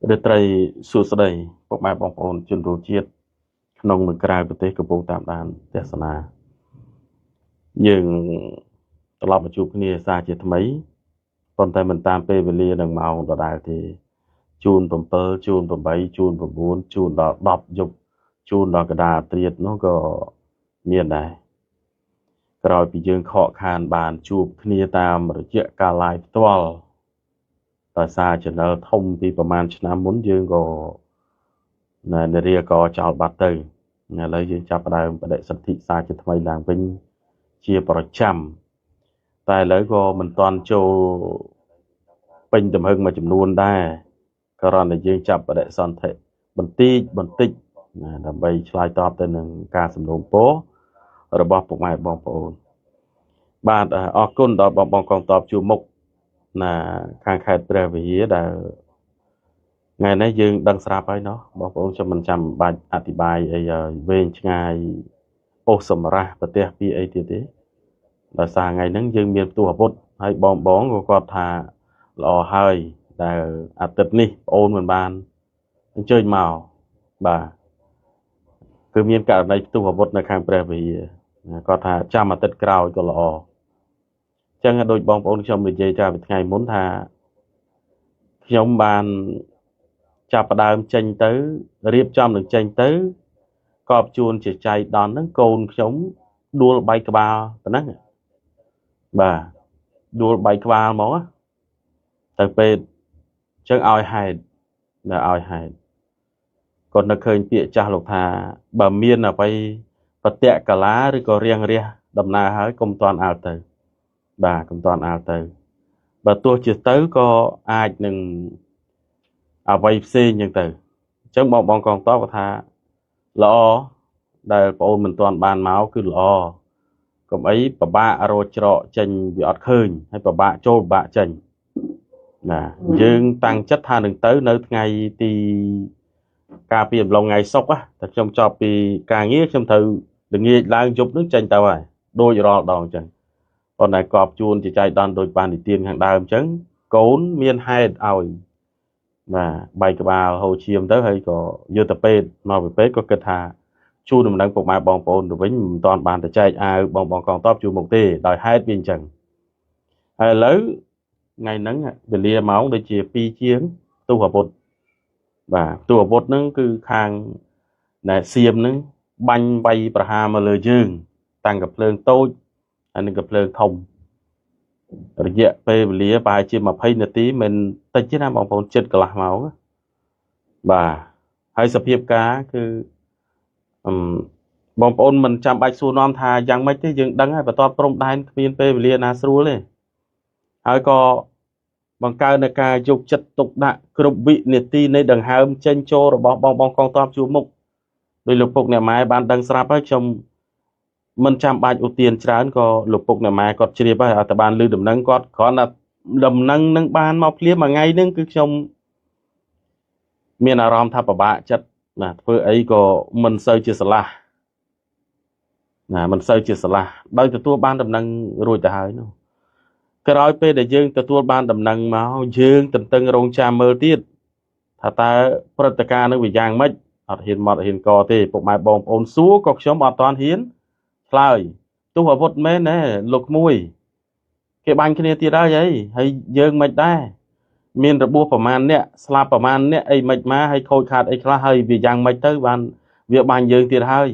រាត្រីសួស្តីពុកម៉ែបងប្អូនជនរួមជាតិក្នុងនិងក្រៅប្រទេសកំពុងតាមដានទស្សនាយើងត្រឡប់មកជួបគ្នាសារជាថ្មីប៉ុន្តែមិនតាមពេលវេលានិងម៉ោងដដែលទេជូន7ជូន8ជូន9ជូនដល់10យប់ជូនដល់កដាត្រៀតនោះក៏មានដែរក្រោយពីយើងខកខានបានជួបគ្នាតាមរយៈការ live ផ្ទាល់ដោយសារ channel ធំពីប្រហែលឆ្នាំមុនយើងក៏នារាក៏ចោលបាត់ទៅឥឡូវយើងចាប់ផ្ដើមបដិសន្ធិសារជាថ្មីឡើងវិញជាប្រចាំតែឥឡូវក៏មិនទាន់ចូលពេញទំហឹងមួយចំនួនដែរគ្រាន់តែយើងចាប់បដិសន្ធិបន្តិចបន្តិចណាដើម្បីឆ្លើយតបទៅនឹងការសំណូមពររបស់ពុកម៉ែបងប្អូនបាទអរគុណដល់បងបងកងតបជួមុខណាខាងខេត្តព្រះវិហារដែលថ្ងៃនេះយើងដឹងស្រាប់ហើយណោះបងប្អូនខ្ញុំមិនចាំបាច់អធិប្បាយអីឲ្យវែងឆ្ងាយអូសសម្រាស់ប្រទេសពីអីទៀតទេដោយសារថ្ងៃហ្នឹងយើងមានផ្ទុះអាវុធហើយបងបងក៏គាត់ថាល្អហើយដែលអាទិត្យនេះប្អូនមិនបានអញ្ជើញមកបាទគឺមានករណីផ្ទុះអាវុធនៅខាងព្រះវិហារគាត់ថាចាំអាទិត្យក្រោយក៏ល្អអញ្ចឹងដូចបងប្អូនខ្ញុំនិយាយកាលពីថ្ងៃមុនថាខ្ញុំបានចាប់ផ្ដើមចេញទៅរៀបចំនឹងចេញទៅកបជួនជាចៃដន្យហ្នឹងកូនខ្ញុំដួលបែកក្បាលប៉ុណ្ណឹងបាទដួលបែកក្បាលហ្មងទៅពេទ្យអញ្ចឹងឲ្យហេតុនៅឲ្យហេតុគាត់នៅឃើញពាក្យចាស់លោកថាបើមានអ្វីបតៈកាលាឬក៏រៀងរះដំណើរហើយកុំតាន់អាលទៅបាទកុំតាន់អាលទៅបើទោះជាទៅក៏អាចនឹងអ្វីផ្សេងអញ្ចឹងទៅអញ្ចឹងបងបងកងតបគាត់ថាល្អដែលប្អូនមិនទាន់បានមកគឺល្អកុំអីពិបាករកច្រកចេញវាអត់ឃើញហើយពិបាកចូលពិបាកចេញណាយើងតាំងចិត្តថានឹងទៅនៅថ្ងៃទីកាលពីអំឡុងថ្ងៃសុក្រតែខ្ញុំចប់ពីការងារខ្ញុំត្រូវល្ងាចឡើងយប់នឹងចេញទៅហើយដូចរាល់ដងអញ្ចឹងប៉ុន្តែកបជួនជាចៃដន្យដូចបាននិទានខាងដើមអញ្ចឹងកូនមានហេតុឲ្យបាទបែកក្បាលហូរឈាមទៅហើយក៏យកទៅពេទ្យមកពីពេទ្យក៏គិតថាជូនដំណឹងពុកម៉ែបងប្អូនទៅវិញមិនតាន់បានទៅចែកអាវបងបងកងតបជូនមកទេដោយហេតុវាអញ្ចឹងហើយឥឡូវថ្ងៃហ្នឹងវេលាម៉ោងដូចជា2ជាងទុះអាវុធបាទទុះអាវុធហ្នឹងគឺខាងណែសៀមហ្នឹងបាញ់វាយប្រហារមកលើយើងតាំងកំភ្លើងតូចហើយនឹងកំភ្លើងធំរយៈពេលវេលាប្រហែលជា20នាទីមិនតិចទេណាបងប្អូនចិត្តកន្លះម៉ោងបាទហើយសភាពការគឺបងប្អូនមិនចាំបាច់សួរនាំថាយ៉ាងម៉េចទេយើងដឹងហើយបន្ទាត់ព្រំដែនគ្មានពេលវេលាណាស្រួលទេហើយក៏បង្កើនในការយកចិត្តទុកដាក់គ្រប់វិនាទីនៃដង្ហើមចេញចូលរបស់បងបងកងទ័ពជួរមុខដោយលោកពុកអ្នកម៉ែបានដឹងស្រាប់ហើយខ្ញុំមិនចាំបាច់ឧទានច្រើនក៏លោកពុកអ្នកម៉ែគាត់ជ្រាបហើយអត់តែបានឮដំណឹងគាត់គ្រាន់តែដំណឹងនឹងបានមកភ្លាមមួយថ្ងៃនឹងគឺខ្ញុំមានអារម្មណ៍ថាពិបាកចិត្តណាធ្វើអីក៏មិនសូវជាស្រឡះណាមិនសូវជាស្រឡះដោយទទួលបានដំណឹងរួចទៅហើយនោះក្រោយពេលដែលយើងទទួលបានដំណឹងមកយើងទន្ទឹងរង់ចាំមើលទៀតថាតើព្រឹត្តិការណ៍នឹងវាយ៉ាងម៉េចអត់ហ៊ានមកហ៊ានកទេពុកម៉ែបងប្អូនសួរក៏ខ្ញុំអត់ទាន់ហ៊ានឆ្លើយទោះអាវុធមែនណាលោកក្មួយគេបាញ់គ្នាទៀតហើយអីហើយយើងមិនដែរមានរបួសប្រមាណអ្នកស្លាប់ប្រមាណអ្នកអីមិនមកហើយខូចខាតអីខ្លះហើយវាយ៉ាងម៉េចទៅបានវាបាញ់យើងទៀតហើយ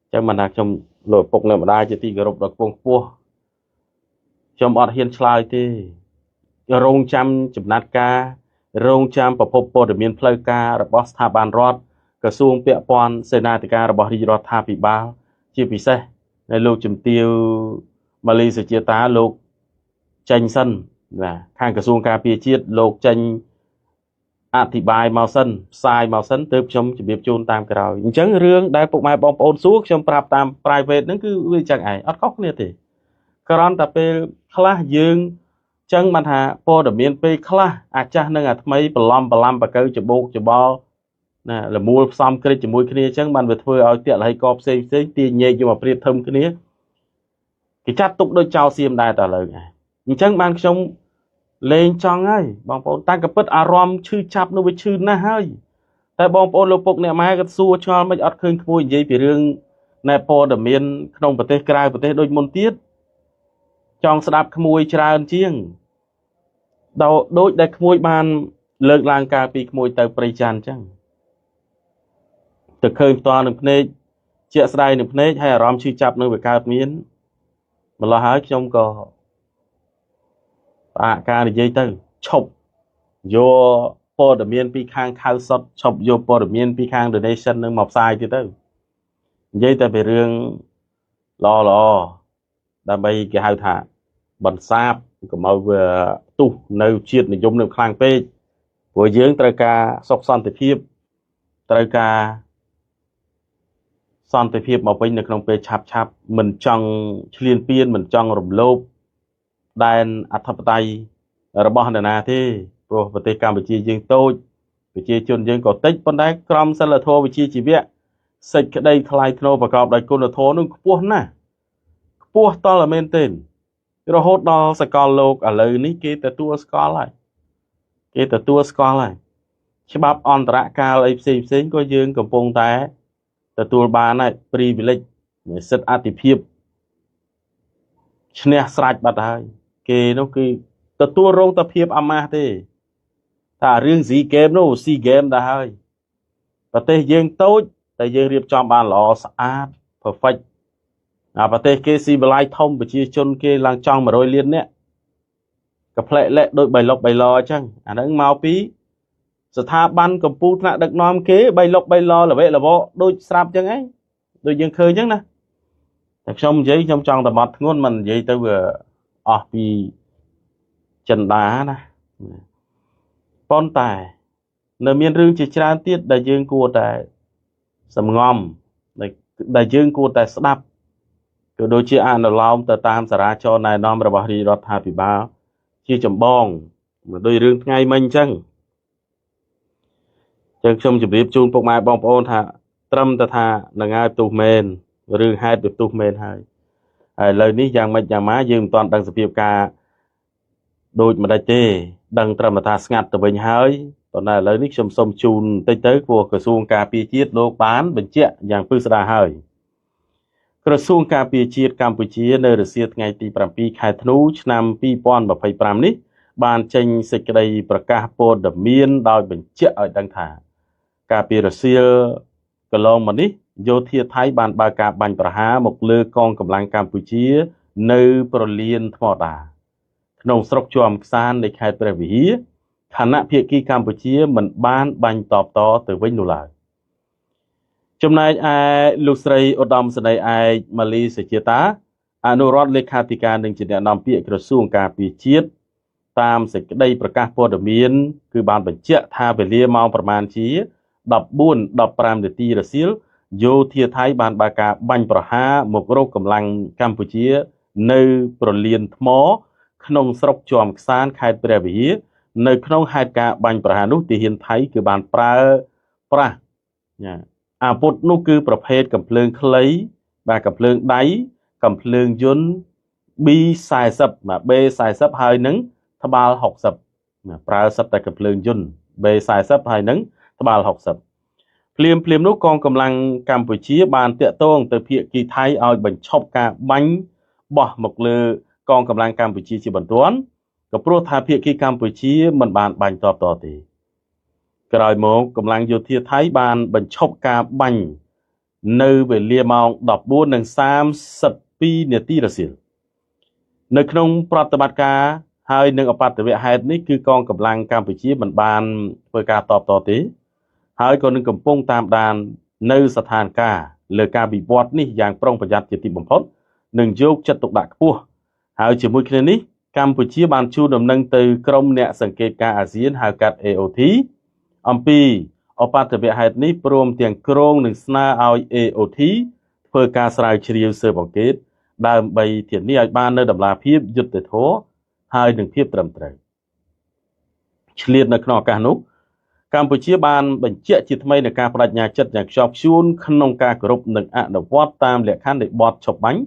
អញ្ចឹងមិនថាខ្ញុំលោកពុកអ្នកម្ដាយជាទីគោរពដ៏ខ្ពង់ខ្ពស់ខ្ញុំអត់ហ៊ានឆ្លើយទេរងចាំចំណាត់ការរងចាំប្រភពព័ត៌មានផ្លូវការរបស់ស្ថាប័នរដ្ឋក្រសួងពាក់ព័ន្ធសេនាធិការរបស់រាជរដ្ឋាភិបាលជាពិសេសនៅលោកជំទាវម៉ាលីសុជាតាលោកចេញសិនបាទខាងក្រសួងការពារជាតិលោកចេញអធិប្បាយមកសិនផ្សាយមកសិនទើបខ្ញុំជម្រាបជូនតាមក្រោយអញ្ចឹងរឿងដែលពុកម៉ែបងប្អូនសួរខ្ញុំប្រាប់តាម private ហ្នឹងគឺវាចឹងឯងអត់ខុសគ្នាទេគ្រាន់តែពេលខ្លះយើងចឹងបានថាព័ត៌មានពេលខ្លះអាចាស់និងអាថ្មីបន្លំបន្លាំបកៅច្បោកច្បល់ណាលមូលផ្សំក្រិចជាមួយគ្នាអញ្ចឹងបានវាធ្វើឲ្យតាក់លហិកផ្សេងផ្សេងទាញញែកយកមកប្រៀបធំគ្នាគេចាត់ទុកដូចចោលសៀមដែរតើឥឡូវអញ្ចឹងបានខ្ញុំ លេងចង់ហើយបងប្អូនតែក៏ពិតអារម្មណ៍ឈឺចាប់នោះវាឈឺណាស់ហើយតែបងប្អូនលោកពុកអ្នកម៉ែក៏សួរឆ្ងល់មិនអត់ឃើញក្មួយនិយាយពីរឿងណែព័ត៌មានក្នុងប្រទេសក្រៅប្រទេសដូចមុនទៀតចង់ស្ដាប់ក្មួយច្រើនជាងដល់ដូចដែលក្មួយបានលើកឡើងកាលពីក្មួយទៅព្រៃច័ន្ទអញ្ចឹងទៅឃើញផ្ទាល់នឹងភ្នែកជាក់ស្ដែងនឹងភ្នែកហើយអារម្មណ៍ឈឺចាប់នឹងវាកើតមានម្ល៉េះហើយខ្ញុំក៏ផ្អាកការនិយាយទៅឈប់យកព័ត៌មានពីខាងខៅសុតឈប់យកព័ត៌មានពីខាង donation នឹងមកផ្សាយទៀតទៅនិយាយតែពីរឿងល្អល្អដើម្បីគេហៅថាបន្សាបកុំឲ្យវាផ្ទុះនៅជាតិនិយមនឹងខ្លាំងពេកព្រោះយើងត្រូវការសុខសន្តិភាពត្រូវការសន្តិភាពមកវិញនៅក្នុងពេលឆាប់ឆាប់មិនចង់ឈ្លានពានមិនចង់រំលោភដែនអធិបតេយ្យរបស់នរណាទេព្រោះប្រទេសកម្ពុជាយើងតូចប្រជាជនយើងក៏តិចប៉ុន្តែក្រមសីលធម៌វិជ្ជាជីវៈសេចក្តីថ្លៃថ្នូរប្រកបដោយគុណធម៌នឹងខ្ពស់ណាស់ខ្ពស់តលមែនទែនរហូតដល់សកលលោកឥឡូវនេះគេទទួលស្គាល់ហើយគេទទួលស្គាល់ហើយច្បាប់អន្តរកាលអីផ្សេងផ្សេងក៏យើងកំពុងតែទទួលបានហើយ privilege សិទ្ធិអតិភិបឈ្នះស្រេចបាត់ហើយគេនោះគឺទទួលរងតែភាពអាម៉ាស់ទេតែរឿង SEA Game នោះ SEA Game ដែរហើយប្រទេសយើងតូចតែយើងរៀបចំបានល្អស្អាត perfect អាប្រទេសគេស៊ីវិល័យធំប្រជាជនគេឡើងចង់100លាននាក់ក៏ផ្លែកលែកដូចបៃលុកបៃឡអញ្ចឹងអាហ្នឹងមកពីស្ថាប័នកម្ពុជាថ្នាក់ដឹកនាំគេបៃលុកបៃឡល្វេល្វដូចស្រាប់អញ្ចឹងឯងដូចយើងឃើញអញ្ចឹងណាតែខ្ញុំនិយាយខ្ញុំចង់តែបត់ធ្ងន់មិននិយាយទៅវាអស់ពីចិនដាណាប៉ុន្តែនៅមានរឿងជាច្រើនទៀតដែលយើងគួរតែសំងំដែលយើងគួរតែស្ដាប់ក៏ដូចជាអនុលោមទៅតាមសារាចរណែនាំរបស់រាជរដ្ឋាភិបាលជាចម្បងដោយរឿងថ្ងៃមិញអញ្ចឹងចឹងខ្ញុំជម្រាបជូនពុកម៉ែបងប្អូនថាត្រឹមតែថានឹងហើយផ្ទុះមែនរឿងហេតុវាផ្ទុះមែនហើយហើយឥឡូវនេះយ៉ាងម៉េចយ៉ាងម៉ាយើងមិនទាន់ដឹងសភាពការដូចម្ដេចទេដឹងត្រឹមថាស្ងាត់ទៅវិញហើយប៉ុន្តែឥឡូវនេះខ្ញុំសូមជូនបន្តិចទៅព្រោះក្រសួងការពារជាតិលោកបានបញ្ជាក់យ៉ាងពិស្ដារហើយក្រសួងការពារជាតិកម្ពុជានៅរសៀលថ្ងៃទី7ខែធ្នូឆ្នាំ2025នេះបានចេញសេចក្តីប្រកាសព័ត៌មានដោយបញ្ជាក់ឲ្យដឹងថាកាលពីរសៀលកន្លងមកនេះយោធាថៃបានបើកការបាញ់ប្រហារមកលើកងកម្លាំងកម្ពុជានៅប្រលានថ្មដាក្នុងស្រុកជាំខ្សាននៃខេត្តព្រះវិហារខណៈភាគីកម្ពុជាមិនបានបាញ់តបតទៅវិញនោះឡើយចំណែកឯលោកស្រីឧត្តមសេនីយ៍ឯកម៉ាលីសេជាតាអនុរដ្ឋលេខាធិការនិងជាអ្នកនាំពាក្យក្រសួងការពារជាតិតាមសេចក្តីប្រកាសព័ត៌មានគឺបានបញ្ជាក់ថាវេលាម៉ោងប្រមាណជា14:15នាទីរសៀលយោធាថៃបានបើកការបាញ់ប្រហារមករកកម្លាំងកម្ពុជានៅប្រលានថ្មក្នុងស្រុកជាំខ្សានខេត្តព្រះវិហារនៅក្នុងហេតុការណ៍បាញ់ប្រហារនោះទាហានថៃគឺបានប្រើប្រាស់អាវុធនោះគឺប្រភេទកំភ្លើងខ្លីបាទកំភ្លើងដៃកំភ្លើងយន្ត B40 បាទ B40 ហើយនឹងត្បាល់60បាទប្រើសិតតែកំភ្លើងយន្ត B40 ហើយនឹងត្បាល់60ភ្លាមភ្លាមនោះកងកម្លាំងកម្ពុជាបានតាក់ទងទៅភាគីថៃឲ្យបញ្ឈប់ការបាញ់បោះមកលើកងកម្លាំងកម្ពុជាជាបន្ទាន់ក៏ព្រោះថាភាគីកម្ពុជាមិនបានបាញ់តបតទេក្រោយមកកម្លាំងយោធាថៃបានបញ្ឈប់ការបាញ់នៅវេលាម៉ោង14:32នាទីរសៀលនៅក្នុងប្រតិបត្តិការហើយនឹងអបតវហេតុនេះគឺកងកម្លាំងកម្ពុជាមិនបានធ្វើការតបតទេហើយក៏នឹងកំពុងតាមដាននៅស្ថានភាពលើការវិវត្តនេះយ៉ាងប្រុងប្រយ័ត្នជាទីបំផុតនិងយកចិត្តទុកដាក់ខ្ពស់ហើយជាមួយគ្នានេះកម្ពុជាបានជូនដំណឹងទៅក្រុមអ្នកសង្កេតការអាស៊ានហៅកាត់ AOT អំពីអបតវហេតុនេះព្រមទាំងគ្រោងនឹងស្នើឲ្យ AOT ធ្វើការស្រាវជ្រាវស៊ើបអង្កេតដើម្បីធានាឲ្យបាននូវតម្លាភាពយុត្តិធម៌ហើយនឹងភាពត្រឹមត្រូវឆ្លៀតនៅក្នុងឱកាសនោះកម្ពុជាបានបញ្ជាក់ជាថ្មីនៃការបដិញ្ញាចិត្តយ៉ាងខ្ជាប់ខ្ជួនក្នុងការគោរពនិងអនុវត្តតាមលក្ខខណ្ឌនៃបទឈប់បាញ់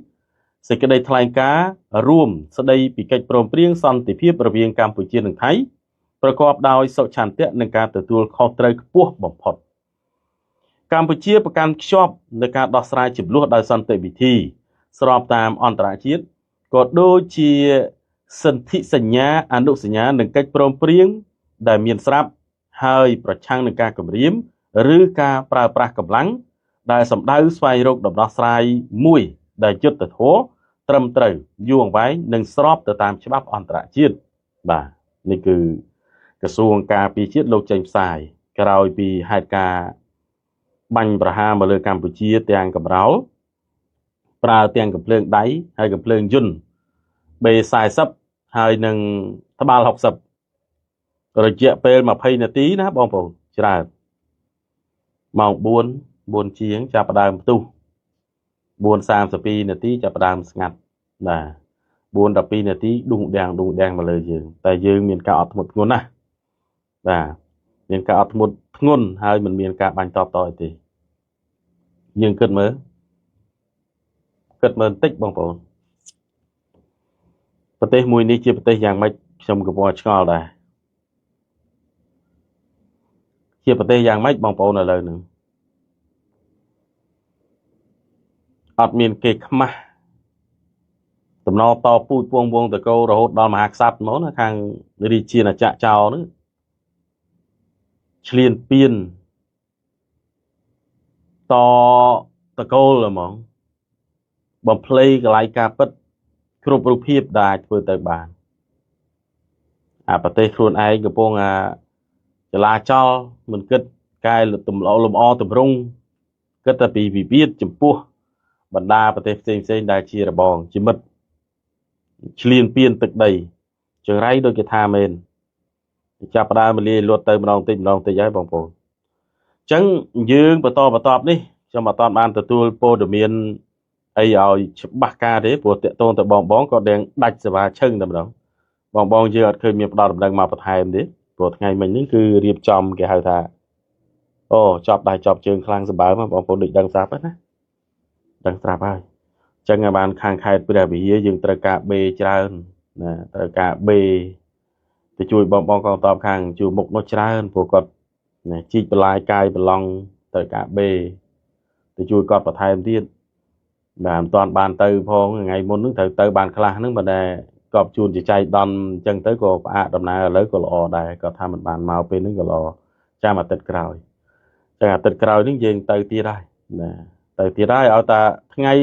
សេចក្តីថ្លែងការណ៍រួមស្តីពីកិច្ចព្រមព្រៀងសន្តិភាពរវាងកម្ពុជានិងថៃប្រកបដោយសុឆន្ទៈនិងការទទួលខុសត្រូវខ្ពស់បំផុតកម្ពុជាប្រកាន់ខ្ជាប់នៅការដោះស្រាយជម្លោះដោយសន្តិវិធីស្របតាមអន្តរជាតិក៏ដូចជាសន្ធិសញ្ញាអនុសញ្ញានិងកិច្ចព្រមព្រៀងដែលមានស្រាប់ហើយប្រឆាំងនឹងការគំរាមឬការប្រើប្រាស់កម្លាំងដែលសម្ដៅស្វែងរកដំណោះស្រាយមួយដែលយុត្តិធម៌ត្រឹមត្រូវយូរអង្វែងនិងស្របទៅតាមច្បាប់អន្តរជាតិបាទនេះគឺក្រសួងការពារជាតិលោកចេញផ្សាយក្រោយពីហេតុការណ៍បាញ់ប្រហារមកលើកម្ពុជាទាំងកំរោលប្រើទាំងកំភ្លើងដៃហើយកំភ្លើងយន្ត B40 ហើយនឹងត្បាល់60រយៈពេល20នាទីណាបងប្អូនច្រើនម៉ោង4ជាងចាប់ផ្ដើមផ្ទុះ4:32នាទីចាប់ផ្ដើមស្ងាត់បាទ4:12នាទីឌុងដាំងឌុងដាំងមកលើយើងតែយើងមានការអត់ធ្មត់ធ្ងន់ណាស់បាទមានការអត់ធ្មត់ធ្ងន់ហើយមិនមានការបាញ់តបតអីទេយើងគិតមើលបន្តិចបងប្អូនប្រទេសមួយនេះជាប្រទេសយ៉ាងម៉េចខ្ញុំកំពុងឆ្ងល់ដែរជាប្រទេសយ៉ាងម៉េចបងប្អូនឥឡូវហ្នឹងអត់មានគេខ្មាស់តំណតពូជពងវងតកោរហូតដល់មហាក្សត្រមកណាខាងរាជាណាចក្រចោលហ្នឹងឆ្លៀនពៀនតតកូលហ្មងបំភ្លៃកន្លែងការពិតគ្រប់រូបភាពដែលអាចធ្វើទៅបានអាប្រទេសខ្លួនឯងកំពុងអាចលាចលមិនគិតកែលំអតម្រង់គិតតែពីវិវាទចំពោះបណ្ដាប្រទេសផ្សេងផ្សេងដែលជារបងជាមិត្តឆ្លៀនពៀនទឹកដីចង្រៃដូចគេថាមែនចាប់ផ្ដើមមលាយលត់ទៅម្ដងតិចម្ដងតិចហើយបងប្អូនអញ្ចឹងយើងបន្តបន្តនេះខ្ញុំអត់តាន់បានទទួលព័ត៌មានអីឲ្យច្បាស់ការទេព្រោះតាក់ទងទៅបងបងក៏ដឹងដាច់សេវាឈឹងតែម្ដងបងបងយើងអត់ឃើញមានផ្ដល់ដំណឹងមកបន្ថែមទេព្រោះថ្ងៃមិញនេះគឺរៀបចំគេហៅថាអូចប់ដៃចប់ជើងខ្លាំងសម្បើមបងប្អូនដូចដឹងស្រាប់ណាដឹងស្រាប់ហើយអញ្ចឹងឲ្យបានខាងខេត្តព្រះវិហារយើងត្រូវការបេច្រើនណាត្រូវការបេទៅជួយបងបងកងតបខាងជួមុខនោះច្រើនព្រោះគាត់ណាជីកបន្លាយកាយប្រឡងត្រូវការបេទៅជួយគាត់បន្ថែមទៀតបាទមិនតាន់បានទៅផងថ្ងៃមុនហ្នឹងត្រូវទៅបានខ្លះហ្នឹងបើតែកប់ជួនចចៃដន្យអញ្ចឹងទៅក៏ផ្អាកដំណើរឥឡូវក៏ល្អដែរគាត់ថាមិនបានមកពេលហ្នឹងក៏ល្អចាំអាទិត្យក្រោយចឹងអាទិត្យក្រោយហ្នឹងយើងទៅទៀតហើយណាទៅទៀតហើយឲ្យតាថ្ងៃ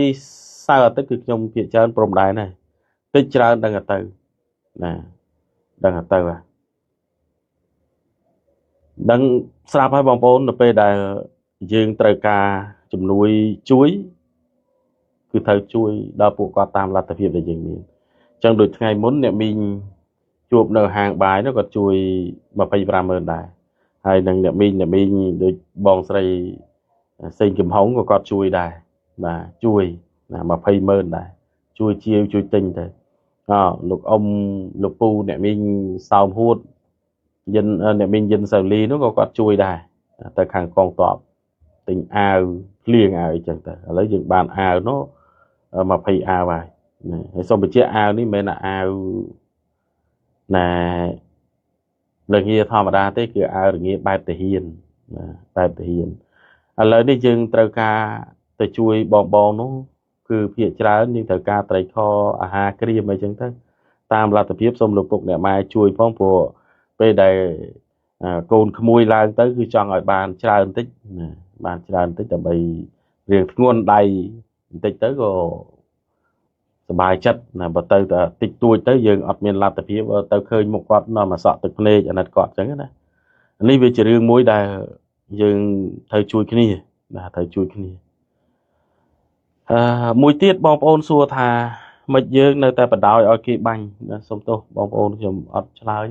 សៅរ៍អាទិត្យគឺខ្ញុំភាគច្រើនព្រមដែរណាតិចច្រើនដឹងទៅណាដឹងទៅហ่ะដឹងស្រាប់ហើយបងប្អូននៅពេលដែលយើងត្រូវការជំនួយជួយគឺត្រូវជួយដល់ពួកគាត់តាមលទ្ធភាពដែលយើងមានអញ្ចឹងដូចថ្ងៃមុនអ្នកមីងជួបនៅហាងបាយនោះគាត់ជួយ250,000ដែរហើយនឹងអ្នកមីងដូចបងស្រីសេងកំហុងក៏គាត់ជួយដែរបាទជួយណា200,000ដែរជួយជាវជួយទិញទៅអលោកអ៊ំលោកពូអ្នកមីងសោមហួតយិនអ្នកមីងយិនសៅលីនោះក៏គាត់ជួយដែរទៅខាងកងទ័ពទិញអាវភ្លៀងអាវអីចឹងទៅឥឡូវយើងបានអាវនោះ20អាវហើយហើយសូមបញ្ជាក់អាវនេះមិនមែនអាវណែរងាធម្មតាទេគឺអាវរងាបែបទាហានបែបទាហានឥឡូវនេះយើងត្រូវការទៅជួយបងបងនោះគឺភាគច្រើនយើងត្រូវការត្រីខអាហារក្រៀមអីចឹងទៅតាមលទ្ធភាពសូមលោកពុកអ្នកម៉ែជួយផងព្រោះពេលដែលកូនក្មួយឡើងទៅគឺចង់ឲ្យបានច្រើនបន្តិចណាបានច្រើនបន្តិចដើម្បីរៀងធ្ងន់ដៃបន្តិចទៅក៏សบายចិត្តណាបើទៅតែតិចតួចទៅយើងអត់មានលទ្ធភាពទៅឃើញមុខគាត់នាំអាសក់ទឹកភ្នែកអាណិតគាត់អញ្ចឹងណានេះវាជារឿងមួយដែលយើងត្រូវជួយគ្នាបាទត្រូវជួយគ្នាមួយទៀតបងប្អូនសួរថាមិនយើងនៅតែបដ ாய் ឲ្យគេបាញ់សូមទោសបងប្អូនខ្ញុំអត់ឆ្លើយ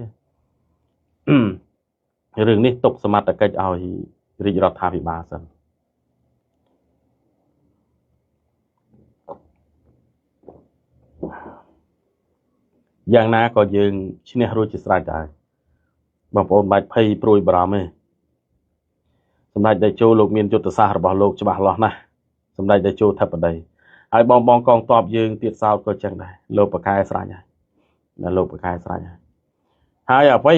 រឿងនេះទុកសមត្ថកិច្ចឲ្យរាជរដ្ឋាភិបាលសិនយ៉ាងណាក៏យើងឈ្នះរួចជាស្រេចដែរបងប្អូនបាច់ភ័យព្រួយបារម្ភទេសម្ដេចតេជោលោកមានយុទ្ធសាស្ត្ររបស់លោកច្បាស់លាស់ណាស់សម្ដេចតេជោធិបតី ហើយបងបងកងតបយើងទៀតសោតក៏ចឹងដែរលោកប្រកែស្រេចហើយណាលោកប្រកែស្រេចហើយហើយអ្វី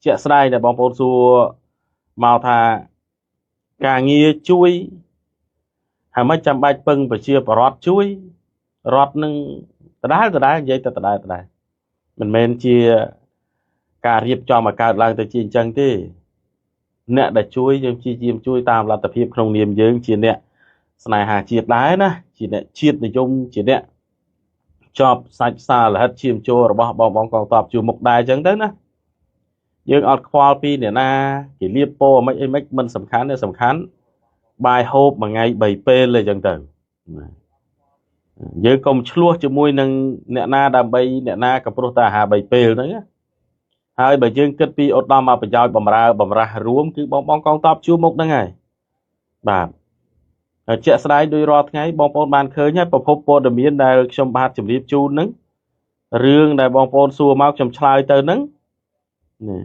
ជាក់ស្ដែងដែលបងប្អូនសួរមកថាការងារជួយហើយមិនចាំបាច់ពឹងប្រជាប្រដ្ឋជួយរដ្ឋនឹងដដែលដដែលនិយាយតែដដែលដដែលមិនមែនជាការរៀបចំឲ្យកើតឡើងទៅជាអញ្ចឹងទេអ្នកដែលជួយយើងព្យាយាមជួយតាមលទ្ធភាពក្នុងនាមយើងជាអ្នកស្នេហាជាតិដែរណាជាអ្នកជាតិនិយមជាអ្នកចប់សាច់សារលហិតឈាមចូលរបស់បងបងកងទ័ពជួមុខដែរអញ្ចឹងទៅណាយើងអត់ខ្វល់ពីអ្នកណាគេលៀបពោមិនអីមិនមិនសំខាន់ទេសំខាន់បាយហូបមួយថ្ងៃ3ពេលអញ្ចឹងទៅយើងកុំឆ្លោះជាមួយនឹងអ្នកណាដើម្បីអ្នកណាក៏ព្រោះតែអាហារ3ពេលហ្នឹងណាហើយបើយើងគិតពីឧត្តមប្រយោជន៍បំរើបំរាស់រួមគឺបងបងកងទ័ពជួមុខហ្នឹងហើយបាទហើយជាក់ស្ដែងដោយរាល់ថ្ងៃបងប្អូនបានឃើញហើយប្រភពព័ត៌មានដែលខ្ញុំបាទជម្រាបជូនហ្នឹងរឿងដែលបងប្អូនសួរមកខ្ញុំឆ្លើយទៅហ្នឹងនេះ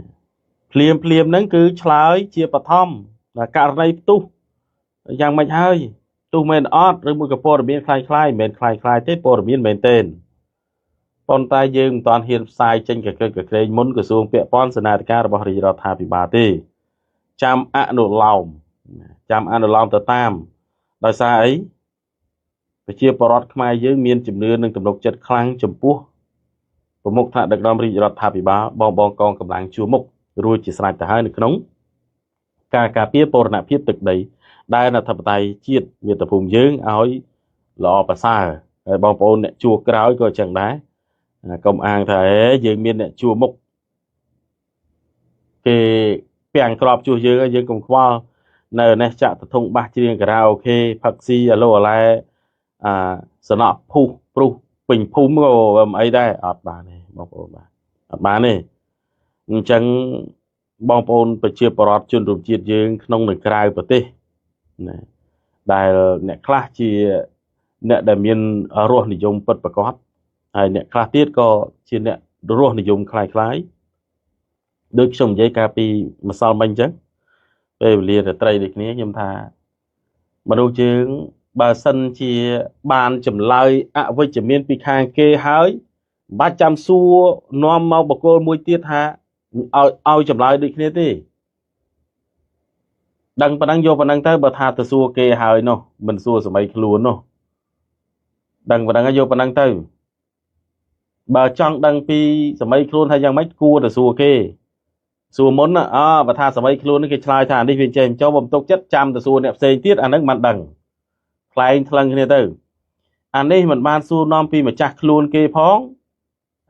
ភ្លាមភ្លាមហ្នឹងគឺឆ្លើយជាបឋមករណីផ្ទុះយ៉ាងម៉េចហើយផ្ទុះមែនអត់ឬមួយក៏ព័ត៌មានคล้ายៗមិនមែនคล้ายៗទេព័ត៌មានមែនទេប៉ុន្តែយើងមិនតាន់ហ៊ានផ្សាយចេញកក្រឹកកក្រែងមុនក្រសួងពាក់ព័ន្ធសេនាធិការរបស់រាជរដ្ឋាភិបាលទេចាំអនុលោមចាំអនុលោមទៅតាមដោយសារអីប្រជាពលរដ្ឋខ្មែរយើងមានជំនឿនិងទំនុកចិត្តខ្លាំងចំពោះប្រមុខថ្នាក់ដឹកនាំរាជរដ្ឋាភិបាលបងបងកងកម្លាំងជួរមុខរួចជាស្រេចទៅហើយនៅក្នុងការការពារបូរណភាពទឹកដីដែលអធិបតេយ្យជាតិមាតុភូមិយើងឲ្យល្អប្រសើរហើយបងប្អូនអ្នកជួរក្រោយក៏ចឹងដែរកុំអាងថាយើងមានអ្នកជួរមុខគេពាំងក្របជួសយើងយើងកុំខ្វល់នៅនេះចាក់ទធុងបាសច្រៀងការ៉ាអូខេផឹកស៊ីអាឡូអាឡែអាសំណក់ភុះព្រុសពេញភូមិក៏មិនអីដែរអត់បានទេបងប្អូនបាទអត់បានទេអញ្ចឹងបងប្អូនប្រជាពលរដ្ឋជនរួមជាតិយើងក្នុងនិងក្រៅប្រទេសណាដែលអ្នកខ្លះជាអ្នកដែលមានរសនិយមពិតប្រាកដហើយអ្នកខ្លះទៀតក៏ជាអ្នករសនិយមคล้ายៗដូចខ្ញុំនិយាយកាលពីម្សិលមិញអញ្ចឹងពេលវេលារាត្រីដូចគ្នាខ្ញុំថាមនុស្សយើងបើសិនជាបានចម្លើយអវិជ្ជមានពីខាងគេហើយមិនបាច់ចាំសួរនាំមកបកគលមួយទៀតថាឲ្យចម្លើយដូចគ្នាទេដឹងប៉ុណ្ណឹងយកប៉ុណ្ណឹងទៅបើថាទៅសួរគេហើយនោះមិនសួរសម័យខ្លួននោះដឹងប៉ុណ្ណឹងយកប៉ុណ្ណឹងទៅបើចង់ដឹងពីសម័យខ្លួនថាយ៉ាងម៉េចគួរទៅសួរគេសួរមុនអបើថាសម័យខ្លួននេះគេឆ្លើយថានេះវាចេះចូលបំទុកចិត្តចាំទៅសួរអ្នកផ្សេងទៀតអានឹងមិនដឹងខ្លែងថ្លឹងគ្នាទៅអានេះមិនបានសួរនាំពីម្ចាស់ខ្លួនគេផង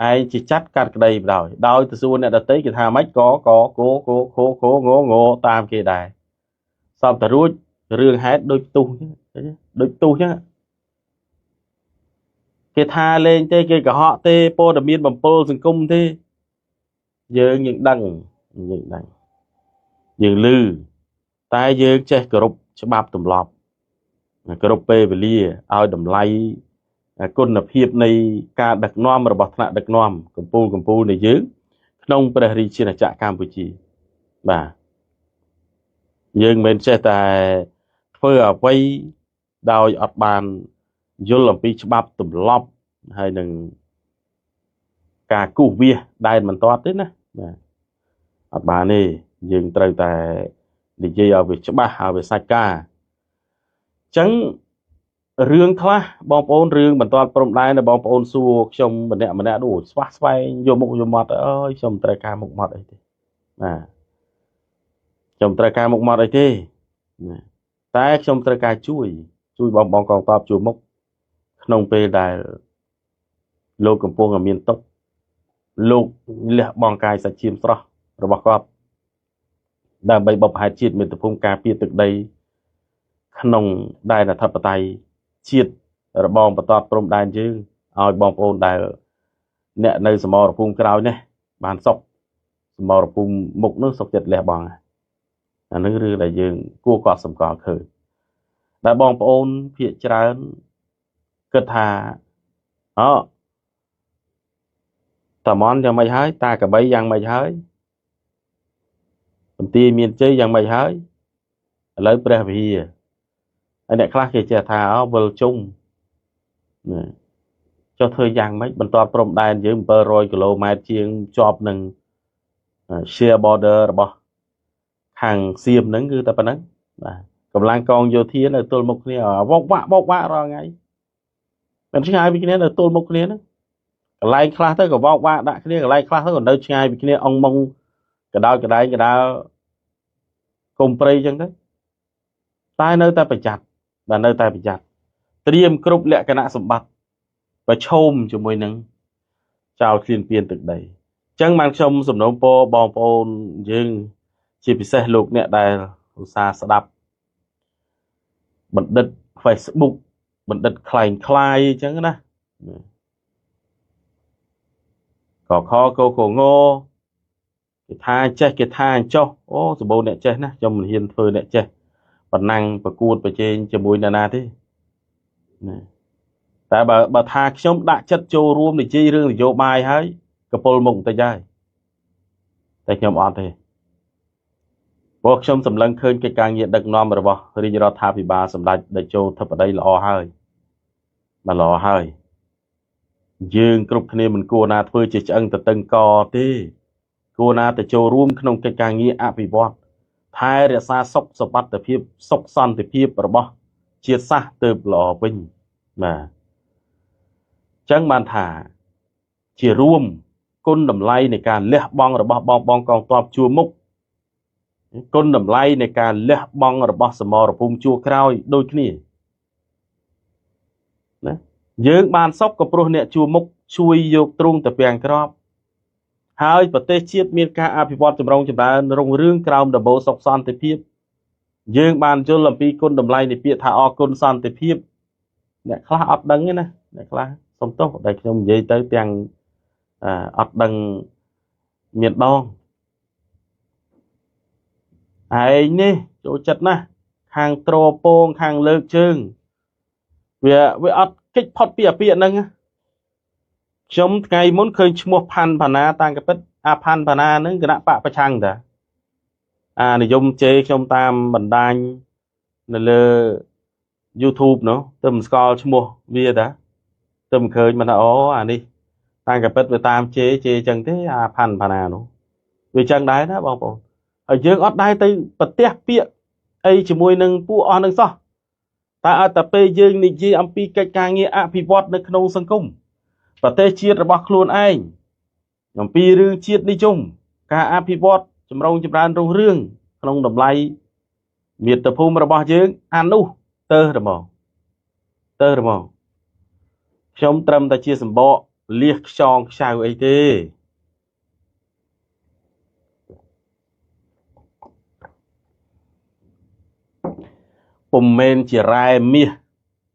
ឯងជាចាត់កាត់ក្តីបដ ដោយទៅសួរអ្នកដទៃគេថាម៉េចកកកកខខងងតាមគេដែរសពតែរួចរឿងហេតុដូចផ្ទុះដូចផ្ទុះចឹងគេថាលេងទេគេកុហកទេព័ត៌មានបំពុលសង្គមទេយើងដឹងយើងដឹងយើងឮតែយើងចេះគោរពច្បាប់ទម្លាប់គោរពពេលវេលាឲ្យតម្លៃគុណភាពនៃការដឹកនាំរបស់ថ្នាក់ដឹកនាំកម្ពុជានៃយើងក្នុងព្រះរាជាណាចក្រកម្ពុជាបាទយើងមិនចេះតែធ្វើអ្វីដោយអត់បានយល់អំពីច្បាប់ទម្លាប់ហើយនឹងការគូសវាសដែនមិនទាត់ទេណាបាទអត់បានទេយើងត្រូវតែនិយាយឲ្យវាច្បាស់ឲ្យវាសាច់ការអញ្ចឹងរឿងខ្លះបងប្អូនរឿងបន្តព្រំដែនដែលបងប្អូនសួរខ្ញុំម្នាក់ម្នាក់ដូចស្វះស្វែងយកមុខយកមាត់អើយខ្ញុំត្រូវការមុខមាត់អីទេបាទខ្ញុំត្រូវការមុខមាត់អីទេតែខ្ញុំត្រូវការជួយបងបងកងទ័ពជួរមុខក្នុងពេលដែលលោកកំពុងតែមានទុក្ខលោកលះបង់កាយសាច់ឈាមស្រស់របស់គាត់ដើម្បីបព្វហេតុជាតិមាតុភូមិការពារទឹកដីក្នុងដែនអធិបតេយ្យជាតិរបងបន្តព្រំដែនយើងឲ្យបងប្អូនដែលអ្នកនៅសមរភូមិក្រោយនេះបានសុខសមរភូមិមុខនោះសុខចិត្តលះបង់អានឹងរឿងដែលយើងគួរកត់សម្គាល់ឃើញដែលបងប្អូនភាគច្រើនគិតថាអតាមន់យ៉ាងម៉េចហើយតាកបីយ៉ាងម៉េចហើយបន្ទាយមានជ័យយ៉ាងម៉េចហើយឥឡូវព្រះវិហារហើយអ្នកខ្លះគេចេះថាវិលជុំ ណាចុះធ្វើយ៉ាងម៉េចបន្ទាត់ព្រំដែនយើង700គីឡូម៉ែត្រជាងជាប់នឹង share border របស់ខាងសៀមហ្នឹងគឺតែប៉ុណ្ណឹងបាទកម្លាំងកងយោធានៅទល់មុខគ្នាវោកវាក់វោកវាក់រាល់ថ្ងៃមិនឆ្ងាយពីគ្នានៅទល់មុខគ្នាហ្នឹងកន្លែងខ្លះទៅក៏វោកវាក់ដាក់គ្នាកន្លែងខ្លះទៅក៏នៅឆ្ងាយពីគ្នាអងមុងកដោយកដែងកដាលគុំព្រៃអញ្ចឹងទៅតែនៅតែប្រយ័ត្នបាទនៅតែប្រយ័ត្នត្រៀមគ្រប់លក្ខណៈសម្បត្តិប្រឈមជាមួយនឹងចោលឃ្លានពានទឹកដីអញ្ចឹងបានខ្ញុំសំណូមពរបងប្អូនយើងជាពិសេសលោកអ្នកដែលឧស្សាហ៍ស្ដាប់បណ្ឌិត Facebook បណ្ឌិតខ្លែងខ្លាយអញ្ចឹងណាកខកកងគេថាចេះគេថាអញ្ចោះអូសម្បូរអ្នកចេះណាខ្ញុំមិនហ៊ានធ្វើអ្នកចេះប៉ុណ្ណឹងប្រកួតប្រជែងជាមួយនរណាទេណាតែបើថាខ្ញុំដាក់ចិត្តចូលរួមនិយាយរឿងនយោបាយហើយកពុលមុខបន្តិចហើយតែខ្ញុំអត់ទេព្រោះខ្ញុំសម្លឹងឃើញកិច្ចការងារដឹកនាំរបស់រាជរដ្ឋាភិបាលសម្ដេចតេជោធិបតីល្អហើយបាទល្អហើយយើងគ្រប់គ្នាមិនគួរណាធ្វើជាឆ្អឹងតតឹងកទេគួរណាទៅចូលរួមក្នុងកិច្ចការងារអភិវឌ្ឍថែរក្សាសុខសុវត្ថិភាពសុខសន្តិភាពរបស់ជាតិសាសន៍ទើបល្អវិញបាទអញ្ចឹងបានថាជារួមគុណតម្លៃនៃការលះបង់របស់បងបងកងទ័ពជួរមុខគុណតម្លៃនៃការលះបង់របស់សមរភូមិជួរក្រោយដូចគ្នាណាយើងបានសុខក៏ព្រោះអ្នកជួរមុខជួយយកទ្រូងទៅពាំងក្របហើយប្រទេសជាតិមានការអភិវឌ្ឍចម្រុងចម្រើនរុងរឿងក្រោមដំបូលសុខសន្តិភាពយើងបានយល់អំពីគុណតម្លៃនៃពាក្យថាអរគុណសន្តិភាពអ្នកខ្លះអត់ដឹងទេណាអ្នកខ្លះសុំទោសដែលខ្ញុំនិយាយទៅទាំងអត់ដឹងមានដងឯងនេះចូលចិត្តណាស់ខាងត្រពងខាងលើកជើងវាអត់គេចផុតពីអាពាក្យហ្នឹងខ្ញុំថ្ងៃមុនឃើញឈ្មោះផាន់ផាណាតាំងកពិតអាផាន់ផាណាហ្នឹងគណៈបកប្រឆាំងតាអានិយមជេរខ្ញុំតាមបណ្ដាញនៅលើ YouTube នោះទៅមិនស្គាល់ឈ្មោះវាតាទៅមិនឃើញមិនថាអូអានេះតាំងកពិតវាតាមជេរជេរចឹងទេអាផាន់ផាណានោះវាចឹងដែរណាបងប្អូនហើយយើងអត់ដែរទៅប្រទះពាក្យអីជាមួយនឹងពួកអស់នឹងសោះតែឲ្យតែពេលយើងនិយាយអំពីកិច្ចការងារអភិវឌ្ឍនៅក្នុងសង្គមប្រទេសជាតិរបស់ខ្លួនឯងអំពីរឿងជាតិនិយមការអភិវឌ្ឍចម្រុងចម្រើនរុងរឿងក្នុងតម្លៃមាតុភូមិរបស់យើងអានោះទៅរមងទៅរមងខ្ញុំត្រឹមតែជាសម្បកលៀសខ្យងខ្ចៅអីទេពុំមែនជារ៉ែមាស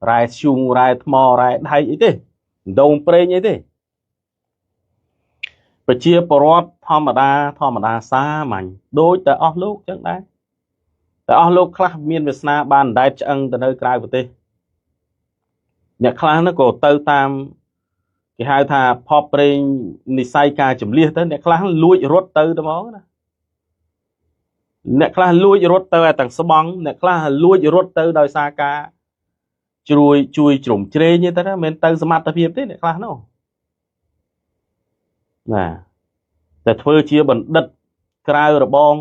រ៉ែធ្យូងរ៉ែថ្មរ៉ែដែកអីទេដងប្រេងអីទេប្រជាពលរដ្ឋធម្មតាធម្មតាសាមញ្ញដូចតែអស់លោកចឹងដែរតែអស់លោកខ្លះមានវាសនាបានដែតឆ្អឹងទៅនៅក្រៅប្រទេសអ្នកខ្លះនោះក៏ទៅតាមគេហៅថាផប់ប្រេងនិស័យការចម្លៀសទៅអ្នកខ្លះលួចរត់ទៅតែហ្មងណាអ្នកខ្លះលួចរត់ទៅឲ្យទាំងស្បង់អ្នកខ្លះលួចរត់ទៅដោយសារការជួយជ្រោមជ្រែងទេណាមិនទៅសមត្ថភាពទេអ្នកខ្លះនោះណាតែធ្វើជាបណ្ឌិតក្រៅរបង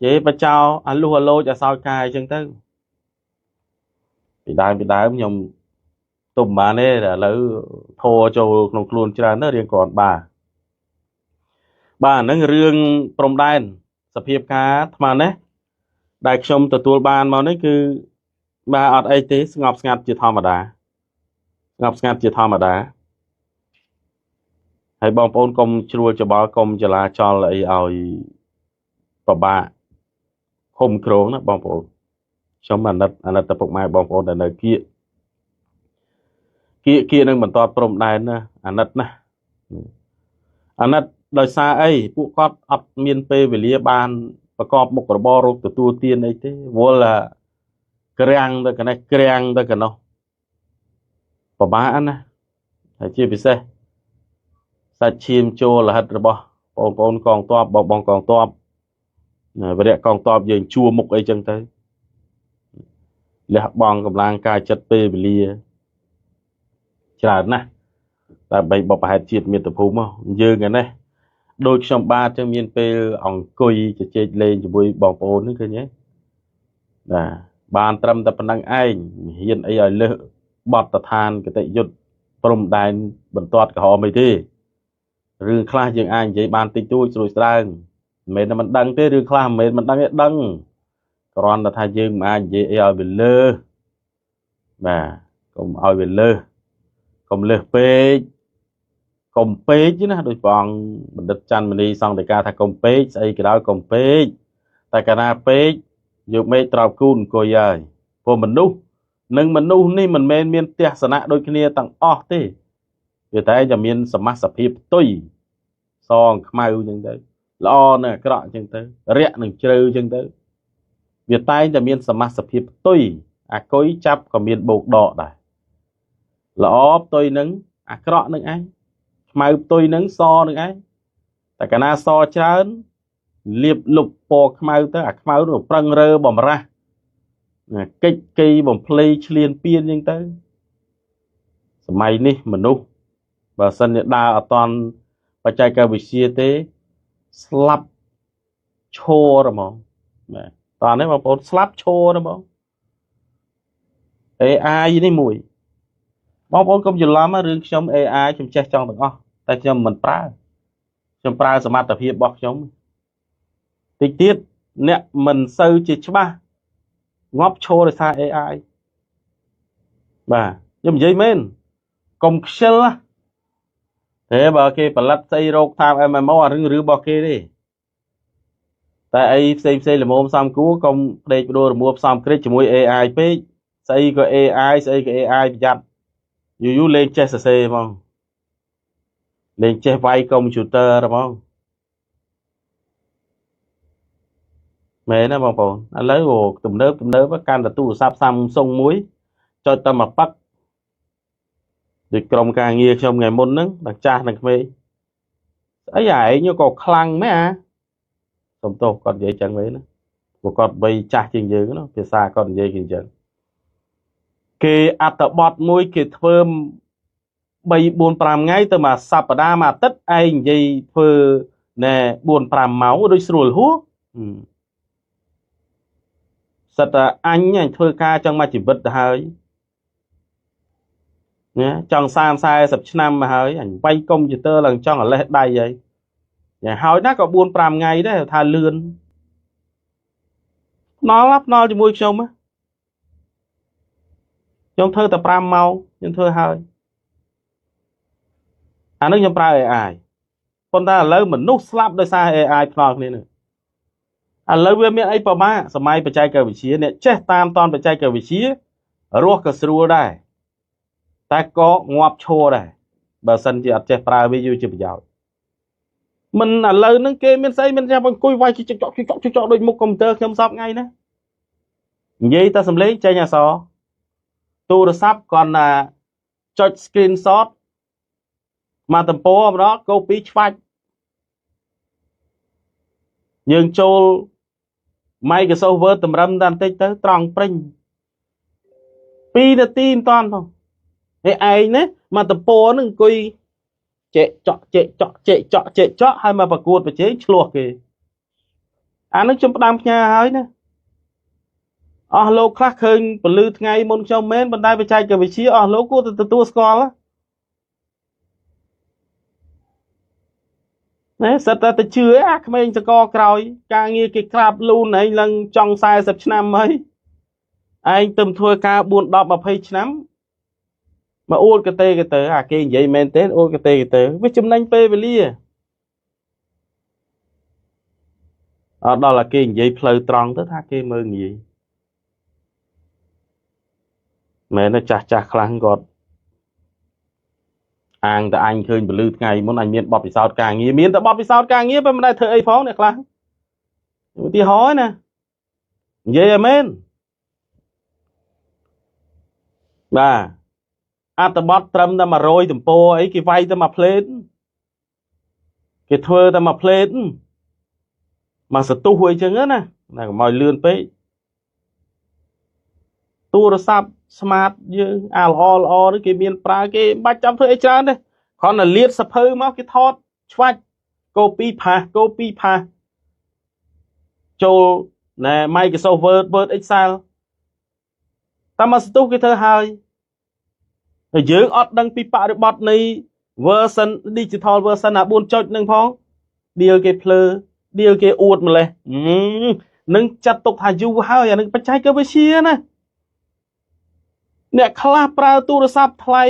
ជេរបចោអាលុះអាលោចអាសោចកាយអញ្ចឹងទៅពីដើមខ្ញុំទុំបានទេតែឥឡូវធរចូលក្នុងខ្លួនច្រើនទៅរៀងគ្រាន់បាទហ្នឹងរឿងព្រំដែនសភាពការអាត្មានេះដែលខ្ញុំទទួលបានមកនេះគឺបាទអត់អីទេស្ងប់ស្ងាត់ជាធម្មតាស្ងប់ស្ងាត់ជាធម្មតាហើយបងប្អូនកុំជ្រួលច្បល់កុំចលាចលអីឲ្យពិបាកឃុំគ្រងណាបងប្អូនខ្ញុំអាណិតតែពុកម៉ែបងប្អូនដែលនៅគៀកគៀកនឹងបន្តព្រំដែនណាអាណិតណាអាណិតដោយសារអីពួកគាត់អត់មានពេលវេលាបានប្រកបមុខរបររកទទួលទានអីទេវល់ក្រាំងទៅកណេះក្រាំងទៅកណោះពិបាកណាហើយជាពិសេសសាច់ឈាមចូលលហិតរបស់បងប្អូនកងទ័ពបងកងទ័ពវរៈកងទ័ពយើងជួមុខអីចឹងទៅលះបង់កម្លាំងកាយចិត្តពេលវេលា ច្រើនណាស់ដើម្បីបបហេតុជាតិមាតុភូមិយើងឯនេះដូចខ្ញុំបាទចឹងមានពេលអង្គុយជជែកលេងជាមួយបងប្អូនហ្នឹងឃើញទេបាទបានត្រឹមតែប៉ុណ្្នឹងឯងហ៊ានអីឲ្យលើសបទដ្ឋានកតិយុត្តព្រំដែនបន្ទាត់ក្រហមអីទេរឿងខ្លះយើងអាចនិយាយបានតិចតួចស្រួយស្ដើងមិនមែនតែមិនដឹងទេរឿងខ្លះមិនមែនមិនដឹងទេដឹងគ្រាន់តែថាយើងមិនអាចនិយាយអីឲ្យវាលើសបាទកុំឲ្យវាលើសកុំលើសពេកកុំពេកណាដូចព្រះអង្គបណ្ឌិតច័ន្ទមនីសង្ឃដីកាថាកុំពេកស្អីក៏ដោយកុំពេកតែកាលណាពេកយកមេឃត្រោបគូនអង្គុយហើយព្រោះមនុស្សនិងមនុស្សនេះមិនមែនមានទស្សនៈដូចគ្នាទាំងអស់ទេវាតែจะមានសមាសភាពផ្ទុយសងខ្មៅអញ្ចឹងទៅល្អនិងអាក្រក់អញ្ចឹងទៅរាក់និងជ្រៅអញ្ចឹងទៅវាតែងតែមានសមាសភាពផ្ទុយអាគុយចាប់ក៏មានបោកដកដែរល្អផ្ទុយនឹងអាក្រក់នឹងឯងខ្មៅផ្ទុយនឹងសនឹងឯងតែកាលណាសច្រើនលៀបលុបពណ៌ខ្មៅទៅអាខ្មៅនោះប្រឹងរើបំរាស់កិច្ចគីបំភ្លៃឆ្លៀនពៀនអញ្ចឹងទៅសម័យនេះមនុស្សបើសិនជាដើរអត់តន់បច្ចេកវិទ្យាទេស្លាប់ឈរហ្មងបាទតោះនេះបងប្អូនស្លាប់ឈរហ្មង AI នេះមួយបងប្អូនកុំច្រឡំរឿងខ្ញុំ AI ខ្ញុំចេះចង់ទាំងអស់តែខ្ញុំមិនប្រើខ្ញុំប្រើសមត្ថភាពរបស់ខ្ញុំតិចទៀតអ្នកមិនសូវជាច្បាស់ងាប់ឈរដោយសារ AI បាទខ្ញុំនិយាយមែនកុំខ្ជិលណាទេបើគេផលិតស្អីរោគតាម MMO អារឿងរបស់គេទេតែអីផ្សេងផ្សេងល្មមសំគួរកុំផ្ដេកផ្ដួលរមួលផ្សំក្រិចជាមួយ AI ពេកស្អីក៏ AI ស្អីក៏ AI ប្រយ័ត្នយូរយូរលេងចេះសរសេរហ្មងលេងចេះវាយកុំព្យូទ័រហ្មងមែនណាបងប្អូនឥឡូវទំនើបទំនើបកាន់តែទូរស័ព្ទ Samsung មួយចុចតែមួយប៉ឹកដូចក្រុមការងារខ្ញុំថ្ងៃមុនហ្នឹងដល់ចាស់និងក្មេងស្អីឯងក៏ខ្លាំងមែនអាសុំទោសគាត់និយាយចឹងវិញណាព្រោះគាត់វ័យចាស់ជាងយើងណាភាសាគាត់និយាយគេអញ្ចឹងគេអត្ថបទមួយគេធ្វើ3 4 5ថ្ងៃទៅមួយសប្តាហ៍មួយអាទិត្យឯងនិយាយធ្វើណែ4 5ម៉ោងដូចស្រួលហួសសិតតែអញធ្វើការចង់មកជីវិតទៅហើយណាចង់30 40ឆ្នាំមកហើយអញវាយកុំព្យូទ័រឡើងចង់អាលេះដៃហើយយ៉ាងហើយណាក៏4 5ថ្ងៃដែរថាលឿនផ្នល់ជាមួយខ្ញុំខ្ញុំធ្វើតែ5ម៉ោងខ្ញុំធ្វើហើយអានេះខ្ញុំប្រើ AI ប៉ុន្តែឥឡូវមនុស្សស្លាប់ដោយសារ AI ផ្នល់គ្នានេះឥឡូវវាមានអីប្រមាសម័យបច្ចេកវិទ្យាអ្នកចេះតាមតនបច្ចេកវិទ្យារស់ក៏ស្រួលដែរតែក៏ងាប់ឈរដែរបើសិនជាអត់ចេះប្រើវាយូរជាប្រយោជន៍មិនឥឡូវហ្នឹងគេមានស្អីមានចាំអង្គុយវាយចុចចុចចុចចុចដូចមុខកុំព្យូទ័រខ្ញុំសពថ្ងៃណានិយាយតែសំឡេងចេញអក្សរទូរស័ព្ទគាត់ណាចុច screenshot មកទំព័រម្ដងកូពីឆ្វាច់យើងចូល Microsoft Word តម្រឹមតែបន្តិចទៅត្រង់ព្រិញ2នាទីមិនតាន់ផងឯឯងណាមកទំព័រហ្នឹងអង្គុយចេកចក់ចេកចក់ចេកចក់ចេកចក់ហើយមកប្រកួតប្រជែងឆ្លោះគេអានឹងខ្ញុំផ្ដាំផ្ញើហើយណាអស់លោកខ្លះឃើញពលឺថ្ងៃមុនខ្ញុំមែនប៉ុន្តែបច្ចេកវិទ្យាអស់លោកគួរតែទទួលស្គាល់ណាសិតតែទៅជឿអាក្មេងសកលក្រោយការងារគេក្រាបលូនឯងឡើងចង់40ឆ្នាំហើយឯងទៅធ្វើការ4 10 20ឆ្នាំមកអួតកតេកតើអាគេនិយាយមែនទេអួតកតេកតើវាចំណេញពេលវេលាអត់ដល់អាគេនិយាយផ្លូវត្រង់ទៅថាគេមើលងាយមែនទេចាស់ចាស់ខ្លាំងគាត់អាងតែអញឃើញពលឺថ្ងៃមុនអញមានបទពិសោធន៍ការងារមានតែបទពិសោធន៍ការងារប៉ុន្តែមិនដែលធ្វើអីផងអ្នកខ្លះឧទាហរណ៍ណានិយាយឲ្យមែនបាទអត្ថបទត្រឹមតែ100ទំព័រអីគេវាយតែមួយផ្លេតគេធ្វើតែមួយផ្លេតមកសទុះអីចឹងណាតែកុំឲ្យលឿនពេក ទូរស័ព្ទ smart យើងអាល្អល្អនេះគេមានប្រើគេមិនបាច់ចាំធ្វើអីច្រើនទេគ្រាន់តែលាតសភៅមកគេថតឆ្វាច់ copy paste copy paste ចូលណែ Microsoft Word Word Excel តាមមកស្ទុះគេធ្វើហើយហើយយើងអត់ដឹងពីបរិបទនៃ version digital version អា4ចុចនឹងផងដៀលគេភ្លើដៀលគេអួតម្លេះនឹងចាត់ទុកថាយូរហើយអានឹងបច្ចេកវិទ្យាណាអ្នកខ្លះប្រើទូរស័ព្ទថ្លៃ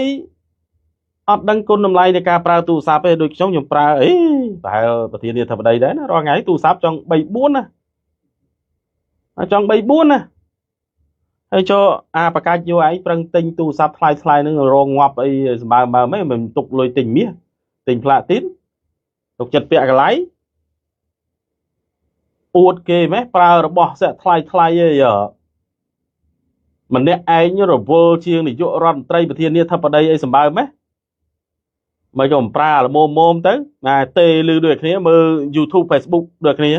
អត់ដឹងគុណតម្លៃនៃការប្រើទូរស័ព្ទទេដូចខ្ញុំខ្ញុំប្រើអីប្រហែលប្រធានាធិបតីដែរណារាល់ថ្ងៃទូរស័ព្ទចង់3 4ណាចង់3 4ណាហើយចូលអាបកាច់យកឯងប្រឹងទិញទូរស័ព្ទថ្លៃថ្លៃនឹងរងងាប់អីសម្បើមបើមិនមិនទុកលុយទិញមាសទិញផ្លាទីនទុកចិត្តពាក់កន្លៃអួតគេម៉េះប្រើរបស់សាក់ថ្លៃថ្លៃអីម្នាក់ឯងរវល់ជាងនាយករដ្ឋមន្ត្រីប្រធានាធិបតីអីសម្បើមម៉េះមកក៏មិនប្រើល្មមមទៅណាទេលឺដូចគ្នាមើល YouTube Facebook ដូចគ្នា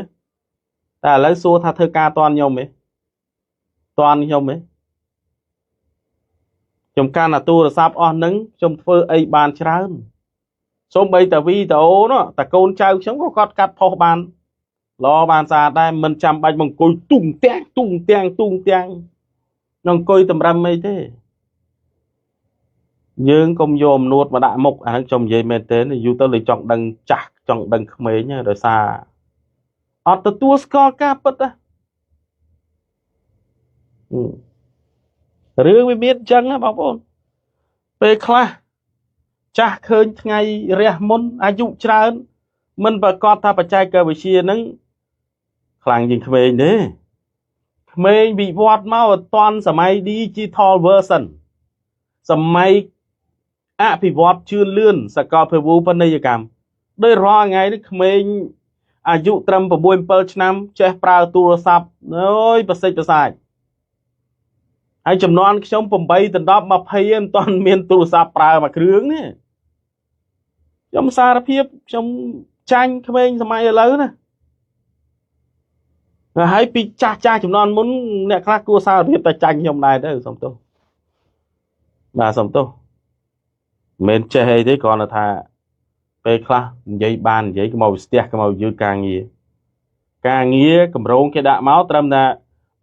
តែឥឡូវសួរថាធ្វើការតន់ខ្ញុំទេតន់ខ្ញុំទេខ្ញុំកាន់អាទូរស័ព្ទអស់នឹងខ្ញុំធ្វើអីបានច្រើនសូម្បីតែវីដេអូនោះតែកូនចៅខ្ញុំក៏គាត់កាត់ផុសបានល្អបានស្អាតដែរមិនចាំបាច់មកអង្គុយទុំទាំងទុំទាំងទុំទាំងនឹងអង្គុយតម្រឹមអីទេយើងកុំយកអំនួតមកដាក់មុខអាហ្នឹងខ្ញុំនិយាយមែនទេយូរទៅលេចង់ដឹងចាស់ចង់ដឹងក្មេងដោយសារអត់ទទួលស្គាល់ការពិតណារឿងវាមានអញ្ចឹងណាបងប្អូនពេលខ្លះចាស់ឃើញថ្ងៃរះមុនអាយុច្រើនមិនប្រកាសថាបច្ចេកវិទ្យាហ្នឹងខ្លាំងជាងក្មេងទេក្មេងវិវត្តមកអត់ទាន់សម័យ digital version សម័យអភិវឌ្ឍជឿនលឿនសកលភាវូបនីយកម្មដោយរាល់ថ្ងៃនេះក្មេងអាយុត្រឹម6 7ឆ្នាំចេះប្រើទូរស័ព្ទអើយប្រសិទ្ធប្រសាចហើយចំនួនខ្ញុំ8ដល់10 20មិនទាន់មានទូរស័ព្ទប្រើមួយគ្រឿងទេខ្ញុំសារភាពខ្ញុំចាញ់ក្មេងសម័យឥឡូវណាហើយពីចាស់ចាស់ចំនួនមុនអ្នកខ្លះគួរសារភាពតែចាញ់ខ្ញុំដែរទៅសុំទោសបាទសុំទោសមិនចេះអីទេគ្រាន់តែថាពេលខ្លះនិយាយបាននិយាយកុំឲ្យស្ទះកុំឲ្យយឺតការងារការងារកម្រងគេដាក់មកត្រឹមតែ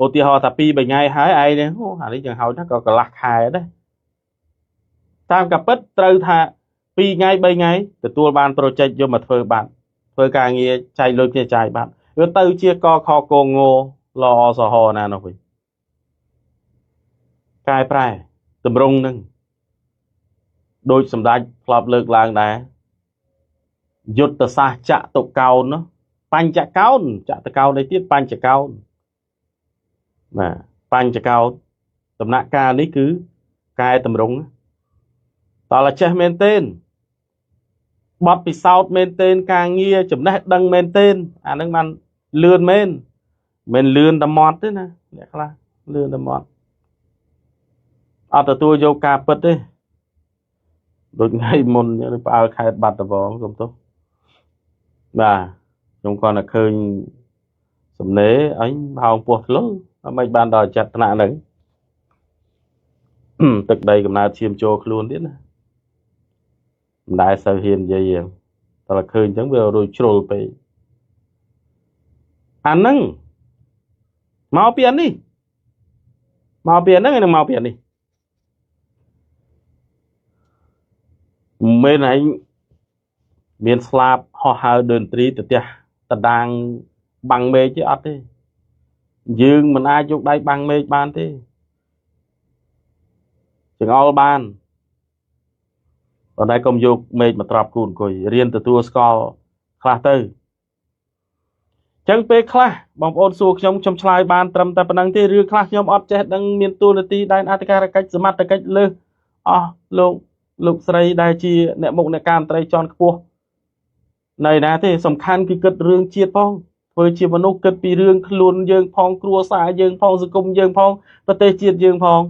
ឧទាហរណ៍ថា2 3ថ្ងៃហើយឯងនេះអូអានេះយ៉ាងហោចណាស់ក៏កន្លះខែដែរតាមការពិតត្រូវថា2ថ្ងៃ3ថ្ងៃទទួលបានប្រូចេកយកមកធ្វើបានធ្វើការងារចែកលុយគ្នាចាយបានវាទៅជាកខកងលអសហណានោះវិញកែប្រែតម្រង់នឹងដូចសម្ដេចធ្លាប់លើកឡើងដែរយុទ្ធសាស្ត្រចតុកោណបញ្ចកោណចតុកោណនេះទៀតបញ្ចកោណបាទបញ្ចកោណដំណាក់កាលនេះគឺកែតម្រង់តើចេះមែនទេបទពិសោធន៍មែនទេការងារចំណេះដឹងមែនទេអានឹងបានលឿនមែនមិនលឿនតែមាត់ទេណាអ្នកខ្លះលឿនតែមាត់អត់ទទួលយកការពិតទេដូចថ្ងៃមុនផ្អើលខេត្តបាត់ដំបងសុំទោសបាទខ្ញុំគាត់តែឃើញសំណេរអញហោងពោះធ្លុលអត់មិនបានដល់ចិត្តថ្នាក់ហ្នឹងទឹកដីកំណើតឈាមចូលខ្លួនទៀតណាមិនដែលសូវហ៊ាននិយាយទេតែឃើញអញ្ចឹងវារួចជ្រុលពេកអាហ្នឹងមកពីអានេះមកពីអាហ្នឹងនិងមកពីអានេះមិនឯងមានស្លាបហោះហើរដើនត្រីទៅផ្ទះតដាងបាំងមេឃទេអត់ទេយើងមិនអាចយកដៃបាំងមេឃបានទេចង្អុលបានប៉ុន្តែកុំយកមេឃមកត្រប់គូអង្គុយរៀនទទួលស្គាល់ខ្លះទៅចឹងពេលខ្លះបងប្អូនសួរខ្ញុំខ្ញុំឆ្លើយបានត្រឹមតែប៉ុណ្្នឹងទេរឿងខ្លះខ្ញុំអត់ចេះដឹងមានតួនាទីដែនអធិការកិច្ចសមត្ថកិច្ចលើសអស់លោកស្រីដែលជាអ្នកមុខអ្នកការមន្ត្រីជាន់ខ្ពស់នៅណាទេសំខាន់គឺគិតរឿងជាតិផងធ្វើជាមនុស្សគិតពីរឿងខ្លួនយើងផងគ្រួសារយើងផងសង្គមយើងផងប្រទេសជាតិយើងផង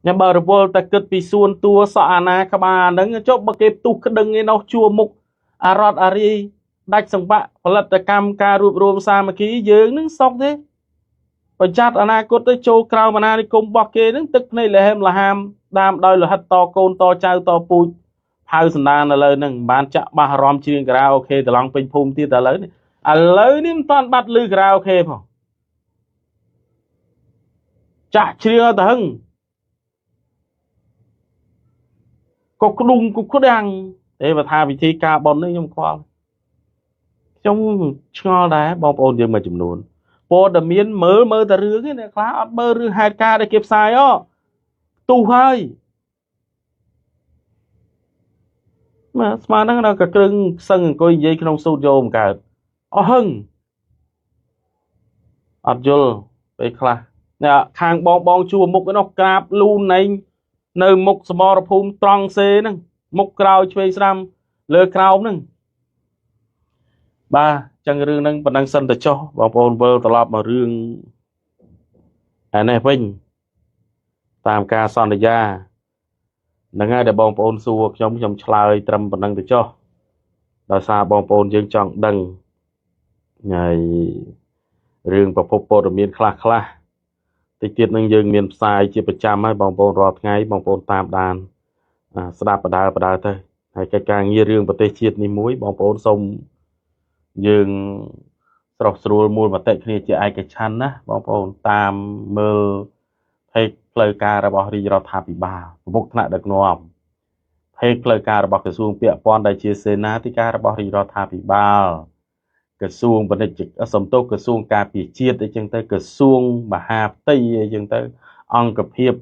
ញ៉ាំបើរវល់តែគិតពីសួនតួសក់អាណាក្បាលហ្នឹងចុះបើគេផ្ទុះក្តឹងឯនោះជួមុខអារត់អារីដាច់សង្វាក់ផលិតកម្មការរួបរวมសាមគ្គីយើងនឹងសុកទេ ប្រយ័ត្នអនាគតទៅចូលក្រោមអាណានិគមរបស់គេហ្នឹងទឹកភ្នែកលហេមលហាមតាមដោយលោហិតតកូនតចៅតពូជហៅសន្តានឥឡូវហ្នឹងមិនបានចាក់បាសរំច្រៀងការ៉ាអូខេត្រឡងពេញភូមិទៀតឥឡូវនេះឥឡូវនេះមិនតាន់បាត់លឺការ៉ាអូខេផងចាក់ច្រៀងទៅហឹងក៏ក្ដុងក៏ក្ដាំងទេបើថាវិធីការបននេះខ្ញុំខ្វល់ខ្ញុំឆ្ងល់ដែរបងប្អូនយើងមួយចំនួនព័ត៌មានមើលតែរឿងទេអ្នកខ្លះអត់មើលរឿងហេតុការណ៍ដែលគេផ្សាយអទុះហើយមកស្មានហ្នឹងដល់ក៏គ្រឿងសឹងអង្គុយនិយាយក្នុងស្ទូឌីយោមិនកើតអស់ហឹងអត់យល់ពេលខ្លះអ្នកខាងបងជួមុខឯនោះក្រាបលូនឯងនៅមុខសមរភូមិត្រង់សេហ្នឹងមុខក្រោយឆ្វេងស្ដាំលើក្រោមហ្នឹងបាទចឹងរឿងហ្នឹងប៉ុណ្ណឹងសិនទៅចុះបងប្អូនវិលត្រឡប់មករឿងឯនេះវិញតាមការសន្យាហ្នឹងហើយដែលបងប្អូនសួរខ្ញុំឆ្លើយត្រឹមប៉ុណ្ណឹងទៅចុះដោយសារបងប្អូនយើងចង់ដឹងហើយរឿងប្រភពព័ត៌មានខ្លះខ្លះតិចទៀតនឹងយើងមានផ្សាយជាប្រចាំហើយបងប្អូនរាល់ថ្ងៃបងប្អូនតាមដានស្ដាប់បដើទៅហើយកិច្ចការងាររឿងប្រទេសជាតិនេះមួយបងប្អូនសូមយើងស្រុះស្រួលមូលមតិគ្នាជាឯកច្ឆន្ទណាបងប្អូនតាមមើលផេកផ្លូវការរបស់រាជរដ្ឋាភិបាលប្រមុខថ្នាក់ដឹកនាំផេកផ្លូវការរបស់ក្រសួងពាក់ព័ន្ធដែលជាសេនាធិការរបស់រាជរដ្ឋាភិបាលក្រសួងពាណិជ្ជសំទោសក្រសួងការពារជាតិអីចឹងទៅក្រសួងមហាផ្ទៃអីចឹងទៅអង្គភាព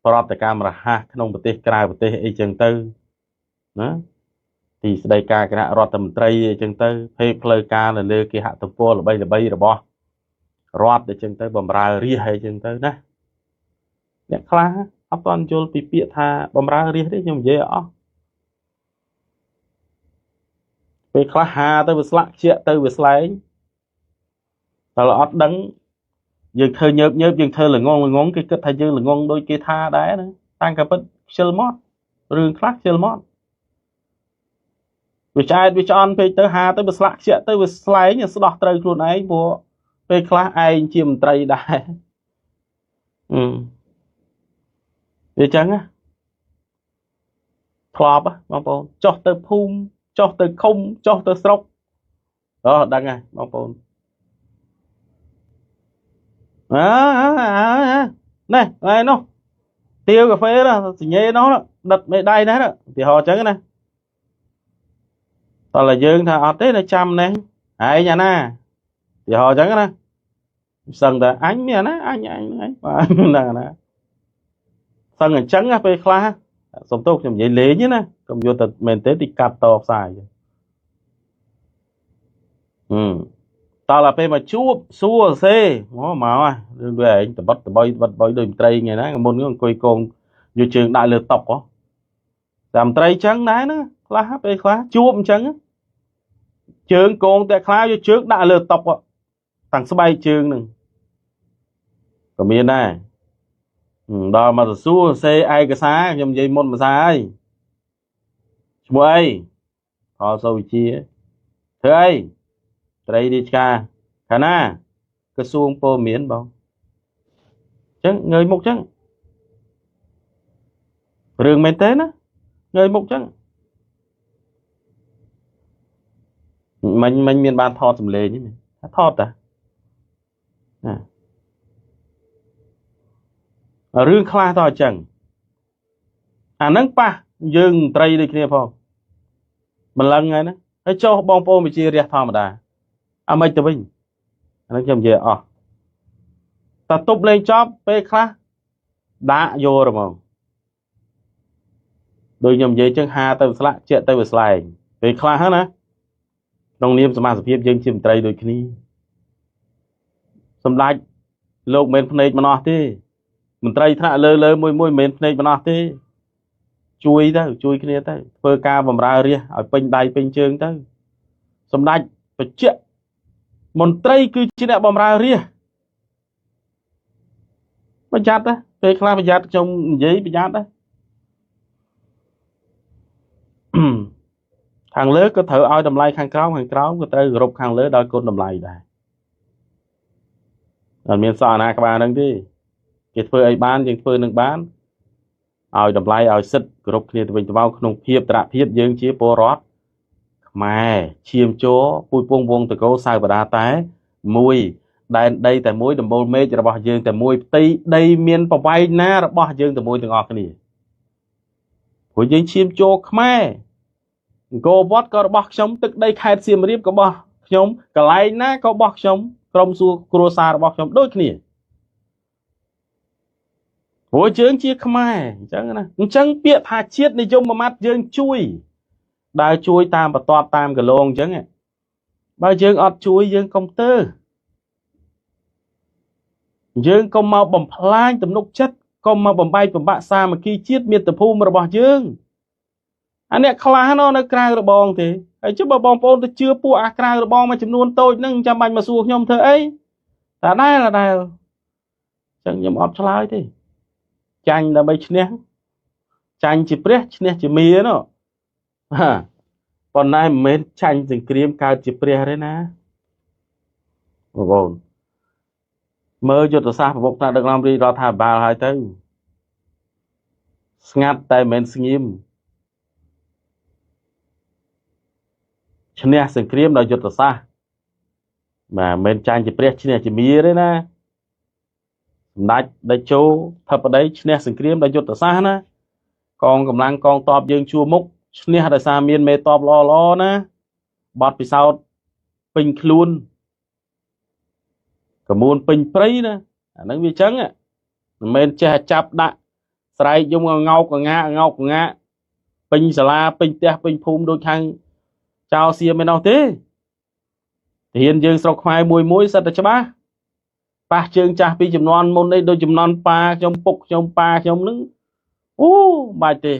ប្រតិកម្មរហ័សក្នុងប្រទេសក្រៅប្រទេសអីចឹងទៅណាទីស្តីការគណៈរដ្ឋមន្ត្រីអីចឹងទៅផេកផ្លូវការនៅលើគេហទំព័រល្បីៗរបស់រដ្ឋអីចឹងទៅបំរើរាស្ត្រអីចឹងទៅណាអ្នកខ្លះអត់ទាន់យល់ពីពាក្យថាបំរើរាស្ត្រទេខ្ញុំនិយាយអស់ពេលខ្លះហាទៅវាស្លាក់ជាក់ទៅវាស្លែងតែអត់ដឹងយើងធ្វើញើបយើងធ្វើល្ងងគេគិតថាយើងល្ងងដូចគេថាដែរណាតាំងក៏ពិតខ្ជិលមករឿងខ្លះខ្ជិលមកវាឆ្អែតវាឆ្អន់ពេកទៅហាទៅវាស្លាក់ជាក់ទៅវាស្លែងស្ដោះត្រូវខ្លួនឯងព្រោះពេលខ្លះឯងជាមន្ត្រីដែរវាចឹងណាធ្លាប់បងប្អូនចុះទៅភូមិចុះទៅឃុំចុះទៅស្រុកអូដឹងហើយបងប្អូនអើណែឯនោះទាវកាហ្វេនោះសញ្ញេនោះដិតមេដៃនេះឧទាហរណ៍ចឹងណាតើយើងថាអត់ទេនៅចាំនេះឯងអាណាឧទាហរណ៍ចឹងណាសឹងតែអញមានអាណាអញបាទហ្នឹងអាណាសឹងអញ្ចឹងពេលខ្លះសុំទោសខ្ញុំនិយាយលេងណាកុំយកតែមែនទេទីកាត់តផ្សាយតើដល់ពេលមកជួបសួរសេមករឿងវាឯងតបិតតបីបិទបីដូចមន្ត្រីថ្ងៃណាមុនអង្គុយកងយកជើងដាក់លើតុហ៎តែមន្ត្រីចឹងដែរណាខ្លះពេលខ្លះជួបអញ្ចឹងជើងកងតែខ្លះយកជើងដាក់លើតុតាំងស្បែកជើងនឹងក៏មានដែរដល់មកសួរសេឯកសារខ្ញុំនិយាយមុនភាសាហើយឈ្មោះអីផលសូវិជាធ្វើអីត្រីរាជការខាងណាក្រសួងព័ត៌មានបងអញ្ចឹងងើយមុខអញ្ចឹងរឿងមែនទេណាងើយមុខអញ្ចឹងមិញមានបានថតសំឡេងទេថតតាណារឿងខ្លះតអញ្ចឹងអាហ្នឹងប៉ះយើងត្រីដូចគ្នាផងម្លឹងហើយណាហើយចុះបងប្អូនវិជារះធម្មតាអាមិនទៅវិញអាហ្នឹងខ្ញុំនិយាយអស់តែទប់លេងចប់ពេលខ្លះដាក់យករហ្មងដូចខ្ញុំនិយាយចឹងហាទៅស្លាក់ជាក់ទៅវាស្លែងពេលខ្លះហ្នឹងណាក្នុងនាមសមាជិកភាពយើងជាមន្ត្រីដូចគ្នាសម្ដេចលោកមិនភ្នែកម្នោះទេមន្ត្រីថ្នាក់លើមួយមិនមែនភ្នែកម្នោះទេជួយទៅជួយគ្នាទៅធ្វើការបម្រើរាស្ត្រឲ្យពេញដៃពេញជើងទៅសម្ដេចបច្ចៈមន្ត្រីគឺជាអ្នកបម្រើរាស្ត្រប្រយ័ត្នណាពេលខ្លះប្រយ័ត្នខ្ញុំនិយាយប្រយ័ត្នណាខាងលើក៏ត្រូវឲ្យតម្លៃខាងក្រោមខាងក្រោមក៏ត្រូវគោរពខាងលើដោយគុណតម្លៃដែរ អត់មានសក់អាណាក្បាលហ្នឹងទេគេធ្វើអីបានយើងធ្វើនឹងបានឲ្យតម្លៃឲ្យសិទ្ធិគ្រប់គ្នាទៅវិញទៅមកក្នុងភាពតរភាពយើងជាពលរដ្ឋខ្មែរឈាមជ័រពូជពងវងតកោសៅបដាតែមួយដែនដីតែមួយដំបូលមេឃរបស់យើងតែមួយផ្ទៃដីមានប្រវែងណារបស់យើងតែមួយទាំងអស់គ្នាព្រោះយើងឈាមជ័រខ្មែរអង្គរវត្តក៏របស់ខ្ញុំទឹកដីខេត្តសៀមរាបក៏របស់ខ្ញុំកន្លែងណាក៏របស់ខ្ញុំក្រុមសួរគ្រួសាររបស់ខ្ញុំដូចគ្នាព្រោះយើងជាខ្មែរអញ្ចឹងណាអញ្ចឹងពាក្យថាជាតិនិយមមួយម៉ាត់យើងជួយដើរជួយតាមបន្ទាត់តាមកលងអញ្ចឹងបើយើងអត់ជួយយើងកុំទៅយើងកុំមកបំផ្លាញទំនុកចិត្តកុំមកបំបែកបំបាក់សាមគ្គីជាតិមាតុភូមិរបស់យើងអាអ្នកខ្លះនៅក្រៅរបងទេហើយចុះបើបងប្អូនទៅជឿពួកអាក្រៅរបងមួយចំនួនតូចហ្នឹងចាំបាច់មកសួរខ្ញុំធ្វើអីតែដែរអញ្ចឹងខ្ញុំអត់ឆ្លើយទេចាញ់ដើម្បីឈ្នះចាញ់ជាព្រះឈ្នះជាមានោះបាទប៉ុន្តែមិនមែនចាញ់សង្គ្រាមកើតជាព្រះទេណាបងប្អូនមើលយុទ្ធសាស្ត្រប្រមុខថ្នាក់ដឹកនាំរាជរដ្ឋាភិបាលហើយទៅស្ងាត់តែមិនមែនស្ងៀមឈ្នះសង្គ្រាមដោយយុទ្ធសាស្ត្របាទមិនមែនចាញ់ជាព្រះឈ្នះជាមាទេណាសម្ដេចតេជោធិបតីឈ្នះសង្គ្រាមដោយយុទ្ធសាស្ត្រណាកងកម្លាំងកងទ័ពយើងជួរមុខឈ្នះដោយសារមានមេតបល្អល្អណាបទពិសោធន៍ពេញខ្លួនកមួនពេញព្រៃណាអាហ្នឹងវាចឹងមិនមែនចេះចាប់ដាក់ស្រែកយំងោកងាងោកងាពេញសាលាពេញផ្ទះពេញភូមិដូចខាងចៅសៀមឯណោះទេទាហានយើងស្រុកខ្មែរមួយមួយសិតតែច្បាស់ប៉ះជើងចាស់ពីចំនួនមុននេះដូចចំនួនប៉ាខ្ញុំពុកខ្ញុំប៉ាខ្ញុំនឹងអូបាច់ទេ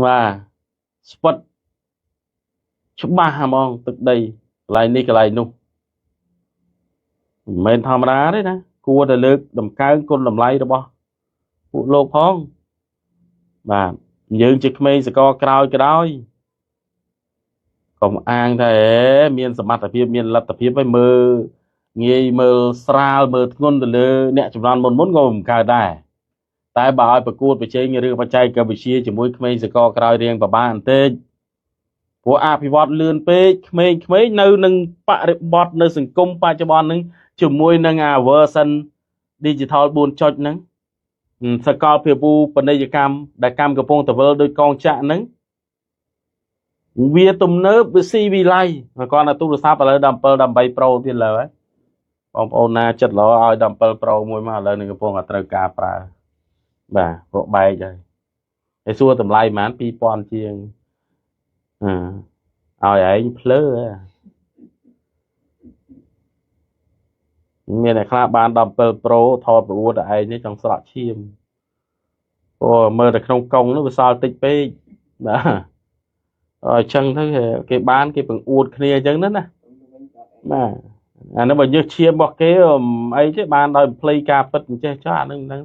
បាទស្ពតច្បាស់ហ្មងទឹកដីកន្លែងនេះកន្លែងនោះមិនមែនធម្មតាទេណាគួរតែលើកតម្កើងគុណតម្លៃរបស់ពួកលោកផងបាទយើងជាក្មេងសកលក្រោយក្រោយកុំអាងថាមានសមត្ថភាពមានលទ្ធភាពឲ្យមើលងាយមើលស្រាលមើលធ្ងន់ទៅលើអ្នកចំនួនមុនមុនក៏មិនកើតដែរតែបើឲ្យប្រកួតប្រជែងរឿងបច្ចេកវិទ្យាជាមួយក្មេងសកលក្រោយរៀងពិបាកបន្តិចព្រោះអភិវឌ្ឍលឿនពេកក្មេងៗនៅនឹងបរិបទនៅសង្គមបច្ចុប្បន្នហ្នឹងជាមួយនឹងអា version digital 4ចុចហ្នឹងសកលភាវូបនីយកម្មដែលកម្មកំពុងតវិលដោយកងចាក់ហ្នឹងវាទំនើបវាស៊ីវិល័យគាត់នៅទូរស័ព្ទឥឡូវ17 18 Pro ទៀតលើហើយបងប្អូនណាចិត្តល្អឲ្យ17 Pro មួយមកឥឡូវនឹងកំពុងតែត្រូវការប្រើបាទពួកបែកហើយហើយសួរតម្លៃប្រហែល2000ជាងឲ្យឯងភ្លើមានអ្នកខ្លះបាន17 Pro ថតប្រអួតឯងនេះចង់ស្រក់ឈាមអូមើលតែក្នុងកុងនោះវាសល់តិចពេកបាទអញ្ចឹងទៅគេបានគេបង្អួតគ្នាអញ្ចឹងណាបាទអានោះបើញើសឈាមរបស់គេអីទេបានដោយផ្លៃការពិតអញ្ចេះចុះអានឹងហ្នឹង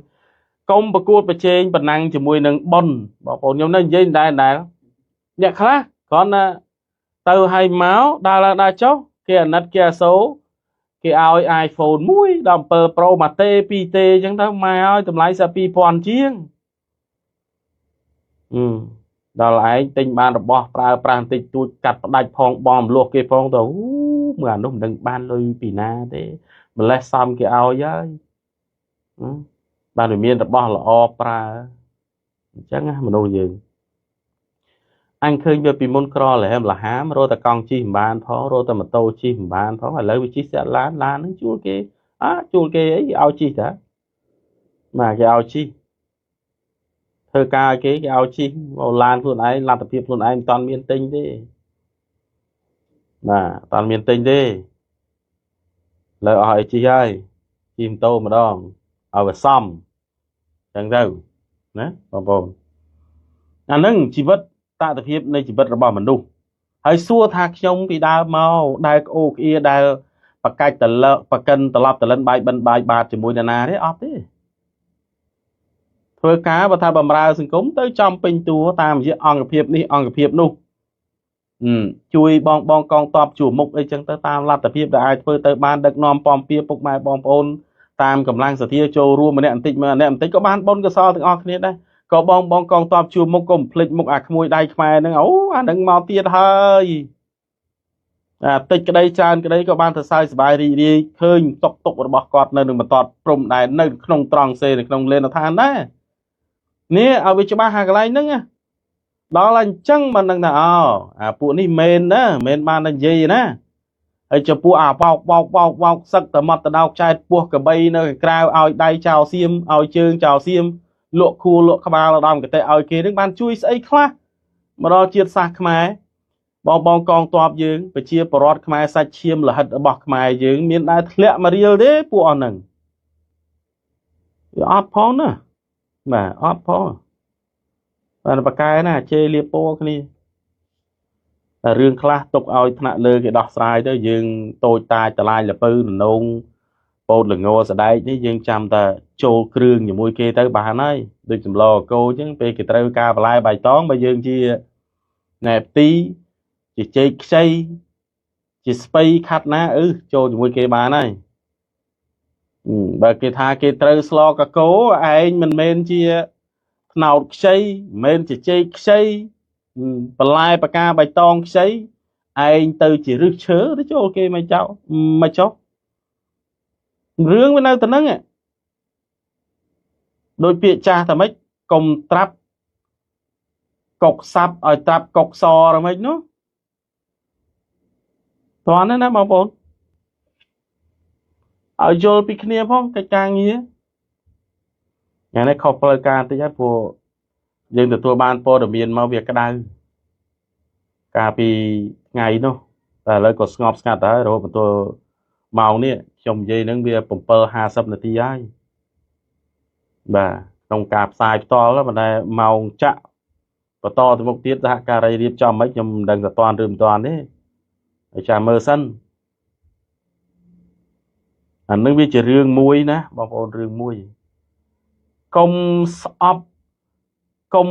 កុំប្រកួតប្រជែងប៉ុណ្ណឹងជាមួយនឹងប៉ុនបងប្អូនខ្ញុំនៅនិយាយដែរអ្នកខ្លះគ្រាន់តែទៅឲ្យមកដើរឡើងដើរចុះគេអាណិតគេអាសូរគេឲ្យ iPhone មួយ17 Pro មួយទេពីរទេអញ្ចឹងទៅម៉ែឲ្យតម្លៃស2000ជាងដល់ឯងទិញបានរបស់ប្រើប្រាស់បន្តិចតួចកាត់ផ្ដាច់ផងបងមលោះគេផងទៅមើលអានោះមិនដឹងបានលុយពីណាទេម្លេះសំគេឲ្យហើយបានវាមានរបស់ល្អប្រើអញ្ចឹងណាមនុស្សយើងអញឃើញវាពីមុនក្រលហែមលហាមរត់តែកង់ជិះមិនបានផងរត់តែម៉ូតូជិះមិនបានផងឥឡូវវាជិះសាក់ឡានឡានហ្នឹងជួលគេជួលគេអីគេឲ្យជិះតាបាទគេឲ្យជិះធ្វើការឲ្យគេគេឲ្យជិះមកឡានខ្លួនឯងលទ្ធភាពខ្លួនឯងមិនតាន់មានទិញទេបាទអត់តាន់មានទិញទេលើអស់ឲ្យជិះហើយជិះម៉ូតូម្ដងឲ្យវាសមអញ្ចឹងទៅណាបងប្អូនអាហ្នឹងជីវិតតថភាពនៃជីវិតរបស់មនុស្សហើយសួរថាខ្ញុំពីដើមមកដែលក្អូក្អៀដែលបកាច់តលបកិនត្រឡប់តលិនបាយបិណ្ឌបាយបាតជាមួយនរណាទេអត់ទេធ្វើការបើថាបំរើសង្គមទៅចំពេញតួតាមរយៈអង្គភាពនេះអង្គភាពនោះ ជួយបងបងកងតបជួមុខអីចឹងទៅតាមលទ្ធភាពដែលអាចធ្វើទៅបានដឹកនាំពំពៀពុកម៉ែបងប្អូនតាមកម្លាំងសទ្ធាចូលរួមម្នាក់បន្តិចម្នាក់បន្តិចក៏បានបុណ្យកុសលទាំងអស់គ្នាដែរក៏បងបងកងតបជួមុខកុំភ្លេចមុខអាក្មួយដៃខ្មែរហ្នឹងអូអាហ្នឹងមកទៀតហើយអាតិចក្តីច្រើនក្តីក៏បានទៅសើចសប្បាយរីករាយឃើញតុកតុករបស់គាត់នៅនឹងបន្តព្រំដែននៅក្នុងត្រង់សេនៅក្នុងលេនដ្ឋានដែរនេះឲ្យវាច្បាស់ហាកន្លែងហ្នឹងដល់អញ្ចឹងមិនដឹងថាអូអាពួកនេះមែនណាមែនបានតែនិយាយណាហើយចំពោះអាបោកបោកបោកបោកសឹកតមត់តដោកចែកពោះកបីនៅក្រៅឲ្យដៃចោលសៀមឲ្យជើងចោលសៀមលក់ខួរលក់ក្បាលដល់កតេឲ្យគេនឹងបានជួយស្អីខ្លះមកដល់ជាតិសាសន៍ខ្មែរបងបងកងទ័ពយើងប្រជាពលរដ្ឋខ្មែរសាច់ឈាមលហិតរបស់ខ្មែរយើងមានដែរធ្លាក់មករៀលទេពួកអស់ហ្នឹងវាអត់ផងណាបាទអត់ផងបាទបកែណាជេរលៀបពោគ្នាតែរឿងខ្លះទុកឲ្យថ្នាក់លើគេដោះស្រាយទៅយើងតូចតាចតឡាយលពៅននងពោតល្ងសដែកនេះយើងចាំតែចូលគ្រឿងជាមួយគេទៅបានហើយដូចសម្លកោអញ្ចឹងពេលគេត្រូវការបន្លែបៃតងបើយើងជាណែផ្ទីជាចេកខ្ចីជាស្ពៃខាត់ណាអឺចូលជាមួយគេបានហើយបើគេថាគេត្រូវស្លកកោឯងមិនមែនជាថ្នោតខ្ចីមិនមែនជាចេកខ្ចីបន្លែបកាបៃតងខ្ចីឯងទៅជារឹសឈើទៅចូលគេមិនចោមិនចោរឿងវានៅតែហ្នឹងដោយពាក្យចាស់តែម៉េចកុំត្រាប់កុកសាប់ឲ្យត្រាប់កុកសរម៉េចនោះតោះណាបងប្អូនឲ្យយល់ពីគ្នាផងកិច្ចការងារថ្ងៃនេះខុសផ្លូវការតិចហើយព្រោះយើងទទួលបានព័ត៌មានមកវាក្តៅកាលពីថ្ងៃនោះតែឥឡូវក៏ស្ងប់ស្ងាត់ហើយរហូតបន្ទល់ម៉ោងនេះខ្ញុំនិយាយនឹងវា 7:50 នាទីហើយបាទក្នុងការផ្សាយផ្ទាល់ប៉ុន្តែម៉ោងចាក់បន្តទៅមុខទៀតសហការីរៀបចំមិនខ្ញុំមិនដឹងថាតាន់ឬមិនតាន់ទេហើយចាំមើលសិនអានឹងវាជារឿងមួយណាបងប្អូនរឿងមួយកុំស្អប់កុំ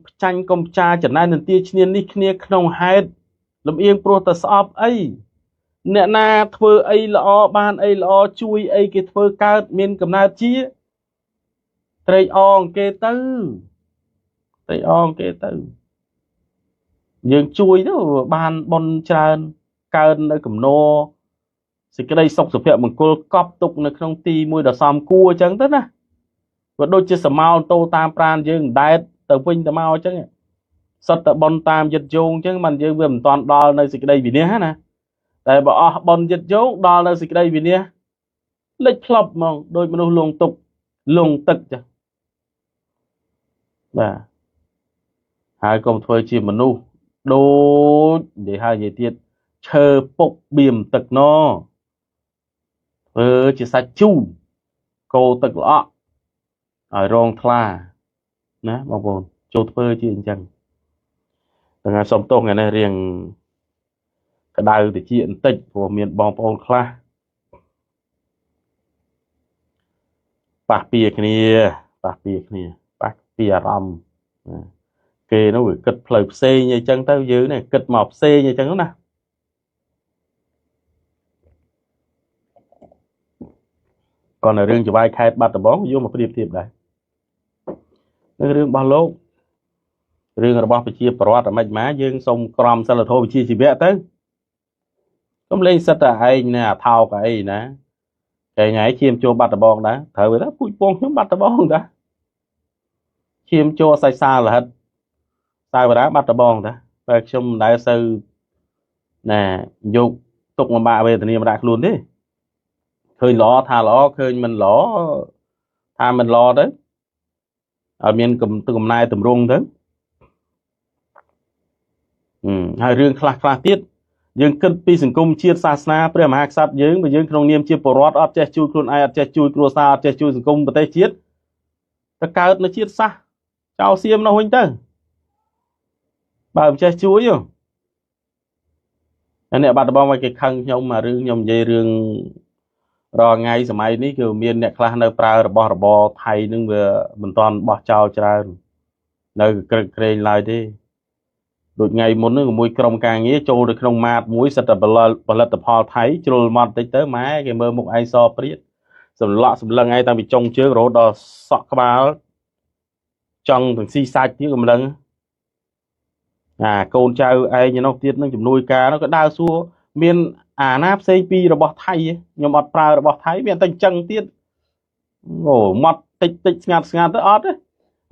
ផ្ចាញ់កុំផ្ចាចំណែននន្ទាឈ្នាននេះគ្នាក្នុងហេតុលំអៀងព្រោះតែស្អប់អីអ្នកណាធ្វើអីល្អបានអីល្អជួយអីគេធ្វើកើតមានកំណើតជាត្រេកអរគេទៅត្រេកអរគេទៅយើងជួយទៅបានបុណ្យច្រើនកើននៅកំណរសេចក្តីសុខសុភមង្គលកប់ទុកនៅក្នុងទីមួយដ៏សមគួរអញ្ចឹងទៅណាវាដូចជាសមោលតោតាមប្រានយើងដែតទៅវិញទៅមកអញ្ចឹងសុទ្ធតែបុណ្យតាមយិត្តយោងអញ្ចឹងมันយើងវាមិនតាន់ដល់នៅសេចក្តីវិន័យណាតែបើអស់បុណ្យយិត្តយោងដល់នៅសេចក្តីវិន័យលិចផ្លប់ហ្មងដោយមនុស្សលងទុកលងទឹកចាបាទហើយកុំធ្វើជាមនុស្សដូចនិយាយហើយនិយាយទៀតឈើពុកបៀមទឹកណធ្វើជាសាច់ជូរកោទឹកល្អក់ឲ្យរងថ្លាណាបងប្អូនចូលធ្វើជាអញ្ចឹងថ្ងៃសុំទោសថ្ងៃនេះរៀងក្តៅតិចបន្តិចព្រោះមានបងប្អូនខ្លះប៉ះពៀគ្នាប៉ះពៀគ្នាប៉ះពីអារម្មណ៍គេនោះវាគិតផ្លូវផ្សេងអីចឹងទៅយើងនេះគិតមកផ្សេងអីចឹងណាគាត់នៅរឿងចវាយខេតបាត់ដំបងយកមកប្រៀបធៀបដែរនឹងរឿងរបស់លោករឿងរបស់ប្រជាពលរដ្ឋអាម៉េចម៉ាយើងសូមក្រមសិលធម៌វិជ្ជាជីវៈទៅកុំលេងសិតតែឯងណាអាថោកអីណាតែថ្ងៃឈាមចូលបាត់ដំបងដែរត្រូវទៅពូជពងខ្ញុំបាត់ដំបងដែរឈាមចូលសាច់សាលហិតសាវរាបាត់ដំបងដែរតែខ្ញុំមិនដែលសូវណាយកទុកលំបាកវេទនាមកដាក់ខ្លួនទេឃើញល្អថាល្អឃើញមិនល្អថាមិនល្អទៅឲ្យមានកំណែតម្រង់ទៅហើយរឿងខ្លះខ្លះទៀតយើងគិតពីសង្គមជាតិសាសនាព្រះមហាក្សត្រយើងបើយើងក្នុងនាមជាពលរដ្ឋអត់ចេះជួយខ្លួនឯងអត់ចេះជួយគ្រួសារអត់ចេះជួយសង្គមប្រទេសជាតិទៅកើតនៅជាតិសាសន៍ចោលសៀមនោះវិញទៅបើមិនចេះជួយទេអ្នកបាត់ដំបងឲ្យគេខឹងខ្ញុំមករឿងខ្ញុំនិយាយរឿងរាល់ថ្ងៃសម័យនេះគឺមានអ្នកខ្លះនៅប្រើរបស់របរថៃនឹងវាមិនតាន់បោះចោលច្រើននៅក្រឹកក្រែងឡើយទេ ដូចថ្ងៃមុនហ្នឹងមួយក្រុមការងារចូលទៅក្នុងម៉ាតមួយសិតតែផលិតផលថៃជ្រុលមកតិចទៅម៉ែគេមើលមុខឯងសព្រាតសម្លក់សម្លឹងឯងតាំងពីចុងជើងរហូតដល់សក់ក្បាលចង់ទាំងស៊ីសាច់ទៀតក៏មិនដឹងអាកូនចៅឯងនោះទៀតនឹងជំនួយការនោះក៏ដើរសួរមានអាណាផ្សេងពីរបស់ថៃខ្ញុំអត់ប្រើរបស់ថៃមានតែអញ្ចឹងទៀតអូម៉ត់តិចតិចស្ងាត់ស្ងាត់ទៅអត់ទេ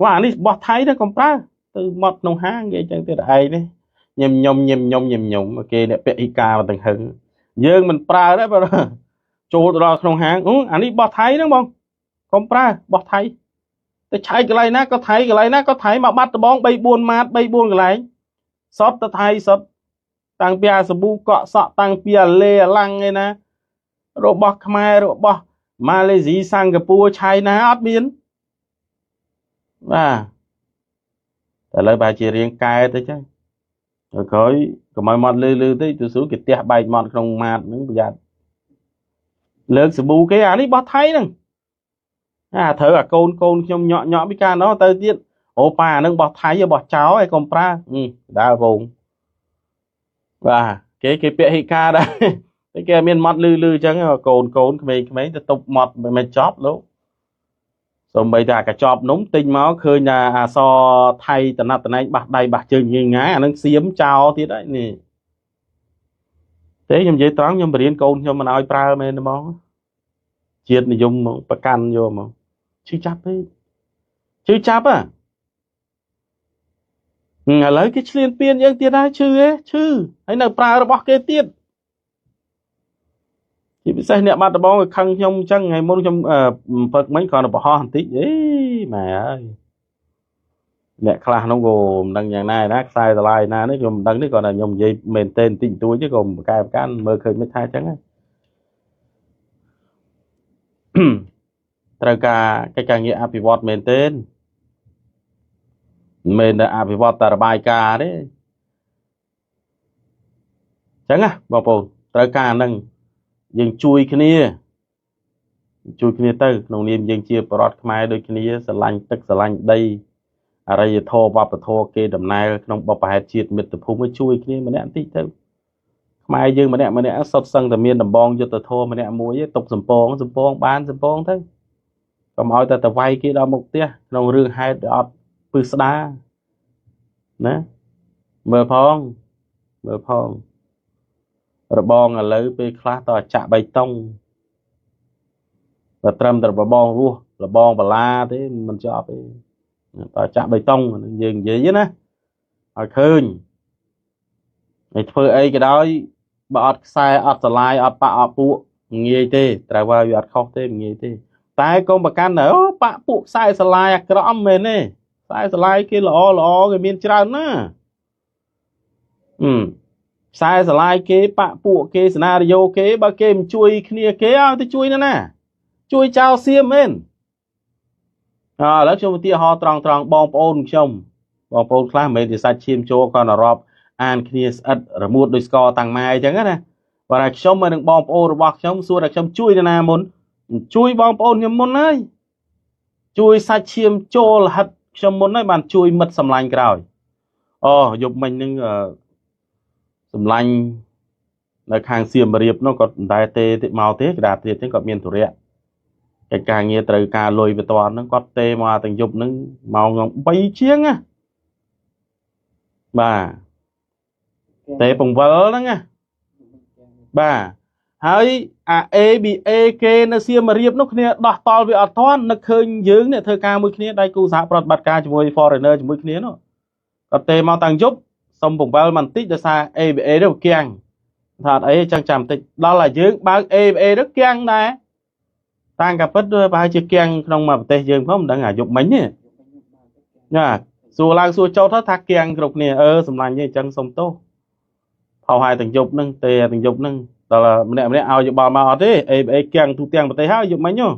វ៉ាអានេះរបស់ថៃទៅកុំប្រើទៅម៉ត់ក្នុងហាងគេអញ្ចឹងទៀតឯងនេះញឹមញឹមញឹមញឹមញឹមញឹមគេអ្នកពាក់អ៊ីកាមកទាំងហឹងយើងមិនប្រើទេបើចូលទៅដល់ក្នុងហាងអានេះរបស់ថៃហ្នឹងបងកុំប្រើរបស់ថៃទៅឆែកកន្លែងណាក៏ថៃកន្លែងណាក៏ថៃមកបាត់ដបង3 4ម៉ាត3 4កន្លែងសតទៅថៃសតតាំងពីអាសាប៊ូកក់សក់តាំងពីអាលេអាឡាំងឯណារបស់ខ្មែររបស់ម៉ាឡេស៊ីសិង្ហបុរីឆៃណាអត់មានបាទតែឥឡូវបែរជារៀងកែទៅចឹងក្រោយកុំឲ្យមាត់លឺលឺតិចទៅស្រួលគេទះបែកមាត់ក្នុងម៉ាតហ្នឹងប្រយ័ត្នលើកសាប៊ូគេអានេះបោះថៃហ្នឹងអាត្រូវអាកូនកូនខ្ញុំញាក់ញាក់ពីកាលនោះទៅទៀតអូប៉ាអានឹងបោះថៃបោះចោលឲ្យកុំប្រើដើរវងបាទគេគេពាក់ហិការដែរតែគេមានមាត់លឺលឺអញ្ចឹងកូនកូនក្មេងៗទៅទប់មាត់មិនចប់លោកសូម្បីតែកញ្ចប់នំទិញមកឃើញថាអសថៃតណតណែងបាសដៃបាសជើងងាយងាយអានឹងសៀមចោលទៀតហើយនេះទេខ្ញុំនិយាយត្រង់ខ្ញុំបរៀនកូនខ្ញុំមិនឲ្យប្រើមែនទេហ្មងជាតិនិយមហ្មងប្រកាន់យកហ្មងឈឺចាប់ពេកឈឺចាប់ហ៎ឥឡូវគេឆ្លៀនពៀនយើងទៀតហើយឈឺហ៎ឈឺហើយនៅប្រើរបស់គេទៀតជាពិសេសអ្នកបាត់ដំបងគេខឹងខ្ញុំអញ្ចឹងថ្ងៃមុនខ្ញុំពឹកមិញគ្រាន់តែបង្ហោះបន្តិចអេម៉ែអើយអ្នកខ្លះនោះក៏មិនដឹងយ៉ាងណាណាខ្សែតម្លៃណានេះខ្ញុំមិនដឹងនេះគ្រាន់តែខ្ញុំនិយាយមែនទេបន្តិចបន្តួចទេក៏ប្រកែប្រកាន់មើលឃើញមិនថាអញ្ចឹងត្រូវការកិច្ចការងារអភិវឌ្ឍមែនទេមិនមែនតែអភិវឌ្ឍតែរបាយការណ៍ទេអញ្ចឹងណាបងប្អូនត្រូវការហ្នឹងយើងជួយគ្នាជួយគ្នាទៅក្នុងនាមយើងជាប្រដ្ឋខ្មែរដូចគ្នាស្រឡាញ់ទឹកស្រឡាញ់ដីអរិយធម៌វប្បធម៌គេដំណើរក្នុងបព្វហេតុជាតិមិត្តភូមិជួយគ្នាម្នាក់បន្តិចទៅខ្មែរយើងម្នាក់ម្នាក់សុទ្ធសឹងតែមានដំបងយុទ្ធធម៌ម្នាក់មួយទុកសំពងសំពងបានសំពងទៅកុំឲ្យតែតវាយគេដល់មុខផ្ទះក្នុងរឿងហេតុអត់ពឹសស្ដាណាមើលផងមើលផងរបងឥឡូវពេលខ្លះតចាក់បៃតុងបើត្រឹមតែរបងរស់របងបលាទេមិនចប់ទេតចាក់បៃតុងយើងនិយាយណាឲ្យឃើញហើយធ្វើអីក៏ដោយបើអត់ខ្សែអត់សឡាយអត់បាក់អត់ពួកងាយទេត្រូវว่าវាអត់ខុសទេងាយទេតែកុំប្រកាន់អូបាក់ពួកខ្សែសឡាយអាក្រក់មិនមែនទេខ្សែសឡាយគេល្អល្អគេមានច្រើនណាខ្សែសឡាយគេបាក់ពួកគេសេណារីយ៉ូគេបើគេមិនជួយគ្នាគេឲ្យទៅជួយណាណាជួយចោលសៀមមែនឥឡូវខ្ញុំឧទាហរណ៍ត្រង់ត្រង់បងប្អូនខ្ញុំបងប្អូនខ្លះមិនមែនជាសាច់ឈាមចូលគាត់រាប់អានគ្នាស្អិតរមួតដោយស្ករតាំងម៉ែអញ្ចឹងណាបើថាខ្ញុំនឹងបងប្អូនរបស់ខ្ញុំសួរថាខ្ញុំជួយនរណាមុនជួយបងប្អូនខ្ញុំមុនហើយជួយសាច់ឈាមចូលហិតខ្ញុំមុនហើយបានជួយមិត្តសម្លាញ់ក្រោយអូយប់មិញនឹងសម្លាញ់នៅខាងសៀមរាបនោះគាត់មិនដែលទេមកទេក្តារទៀតចឹងគាត់មានធុរៈកិច្ចការងារត្រូវការលុយបន្ទាន់ហ្នឹងគាត់ទេមកទាំងយប់ហ្នឹងម៉ោង3ជាងណាបាទទេពង្វិលហ្នឹងណាបាទហើយអា ABA គេនៅសៀមរាបនោះគ្នាដោះតល់វាអត់ទាន់នឹកឃើញយើងនេះធ្វើការមួយគ្នាដៃគូសហប្រតិបត្តិការជាមួយ foreigner ជាមួយគ្នានោះគាត់ទេមកតាំងយប់សុំពង្វិលបន្តិចដោយសារ ABA នោះគៀងថាអត់អីចឹងចាំបន្តិចដល់តែយើងបើក ABA នោះគៀងដែរតាំងកាពិតប្រហែលជាគៀងក្នុងមួយប្រទេសយើងផងមិនដឹងអាយប់មិញទេណាសួរឡើងសួរចោតថាគៀងគ្រប់គ្នាអឺសម្លាញ់ទេអញ្ចឹងសុំទោសផោហើយទាំងយប់ហ្នឹងទេទាំងយប់ហ្នឹងដល់ម្នាក់ម្នាក់ឲ្យយោបល់មកអត់ទេ ABA គៀងទូទាំងប្រទេសហើយយប់មិញហ៎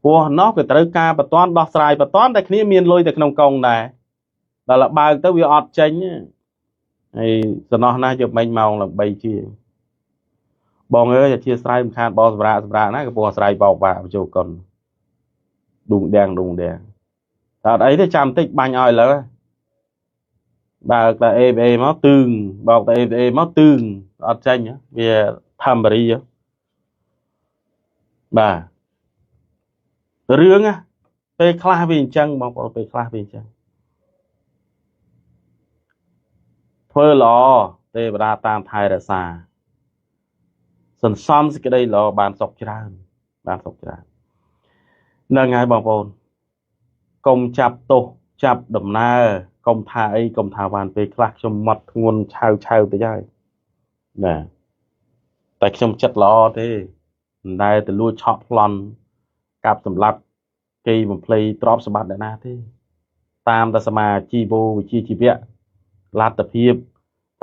ព្រោះនោះគេត្រូវការបន្ទាន់ដោះស្រាយបន្ទាន់តែគ្នាមានលុយតែក្នុងកងដែរដល់បើកទៅវាអត់ចេញហើយសំណោះណាស់យប់មិញម៉ោងឡើង3ជាងបងអើយអធិស្ឋានមិនខានបងសម្រាប់សម្រាប់ណាកំពុងអាស្រ័យបោកបាក់បញ្ចូលកុនដួងដាំងដួងដាំងតែអត់អីទេចាំតិចបាញ់ឲ្យឥឡូវ បើកតែ ABA មកទឿងបោកតែ ABA មកទឿងអត់ចាញ់វាធម្មរីបាទរឿងពេលខ្លះវាអញ្ចឹងបងប្អូនពេលខ្លះវាអញ្ចឹងធ្វើល្អទេវតាតាមថែរក្សាសន្សំសេចក្តីល្អបានសុខច្រើនបានសុខច្រើនហ្នឹងហើយបងប្អូនកុំចាប់ទោសចាប់ដំណើរកុំថាអីកុំថាបានពេលខ្លះខ្ញុំមាត់ធ្ងន់ឆៅឆៅតិចហើយណាតែខ្ញុំចិត្តល្អទេមិនដែលទៅលួចឆក់ប្លន់កាប់សម្លាប់គេបំភ្លៃទ្រព្យសម្បត្តិអ្នកណាទេតាមតែសមាជីវោវិជ្ជាជីវៈលទ្ធភាព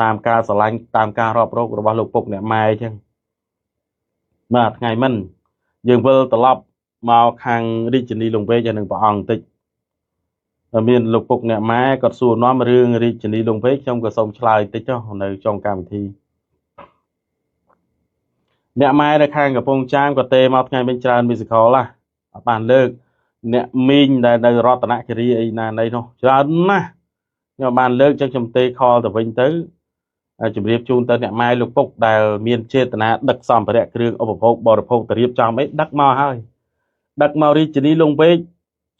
តាមការស្រឡាញ់តាមការរាប់រករបស់លោកពុកអ្នកម៉ែអញ្ចឹងបាទថ្ងៃមិនយើងវិលត្រឡប់មកខាងរាជធានីលង្វែកហើយនឹងព្រះអង្គបន្តិចមានលោកពុកអ្នកម៉ែគាត់សួរនាំរឿងរាជធានីលង្វែកខ្ញុំក៏សូមឆ្លើយបន្តិចចុះនៅចុងកម្មវិធីអ្នកម៉ែនៅខាងកំពង់ចាមក៏ទេមកថ្ងៃវិញច្រើនមីសិកលណាអត់បានលើកអ្នកមីងដែលនៅរតនគិរីអីណាណីនោះច្រើនណាស់ខ្ញុំបានលើកចឹងខ្ញុំទេខលទៅវិញទៅជម្រាបជូនទៅអ្នកម៉ែលោកពុកដែលមានចេតនាដឹកសម្ភារៈគ្រឿងឧបភោគបរិភោគទៅរៀបចំអីដឹកមកហើយដឹកមករាជធានីលង្វែក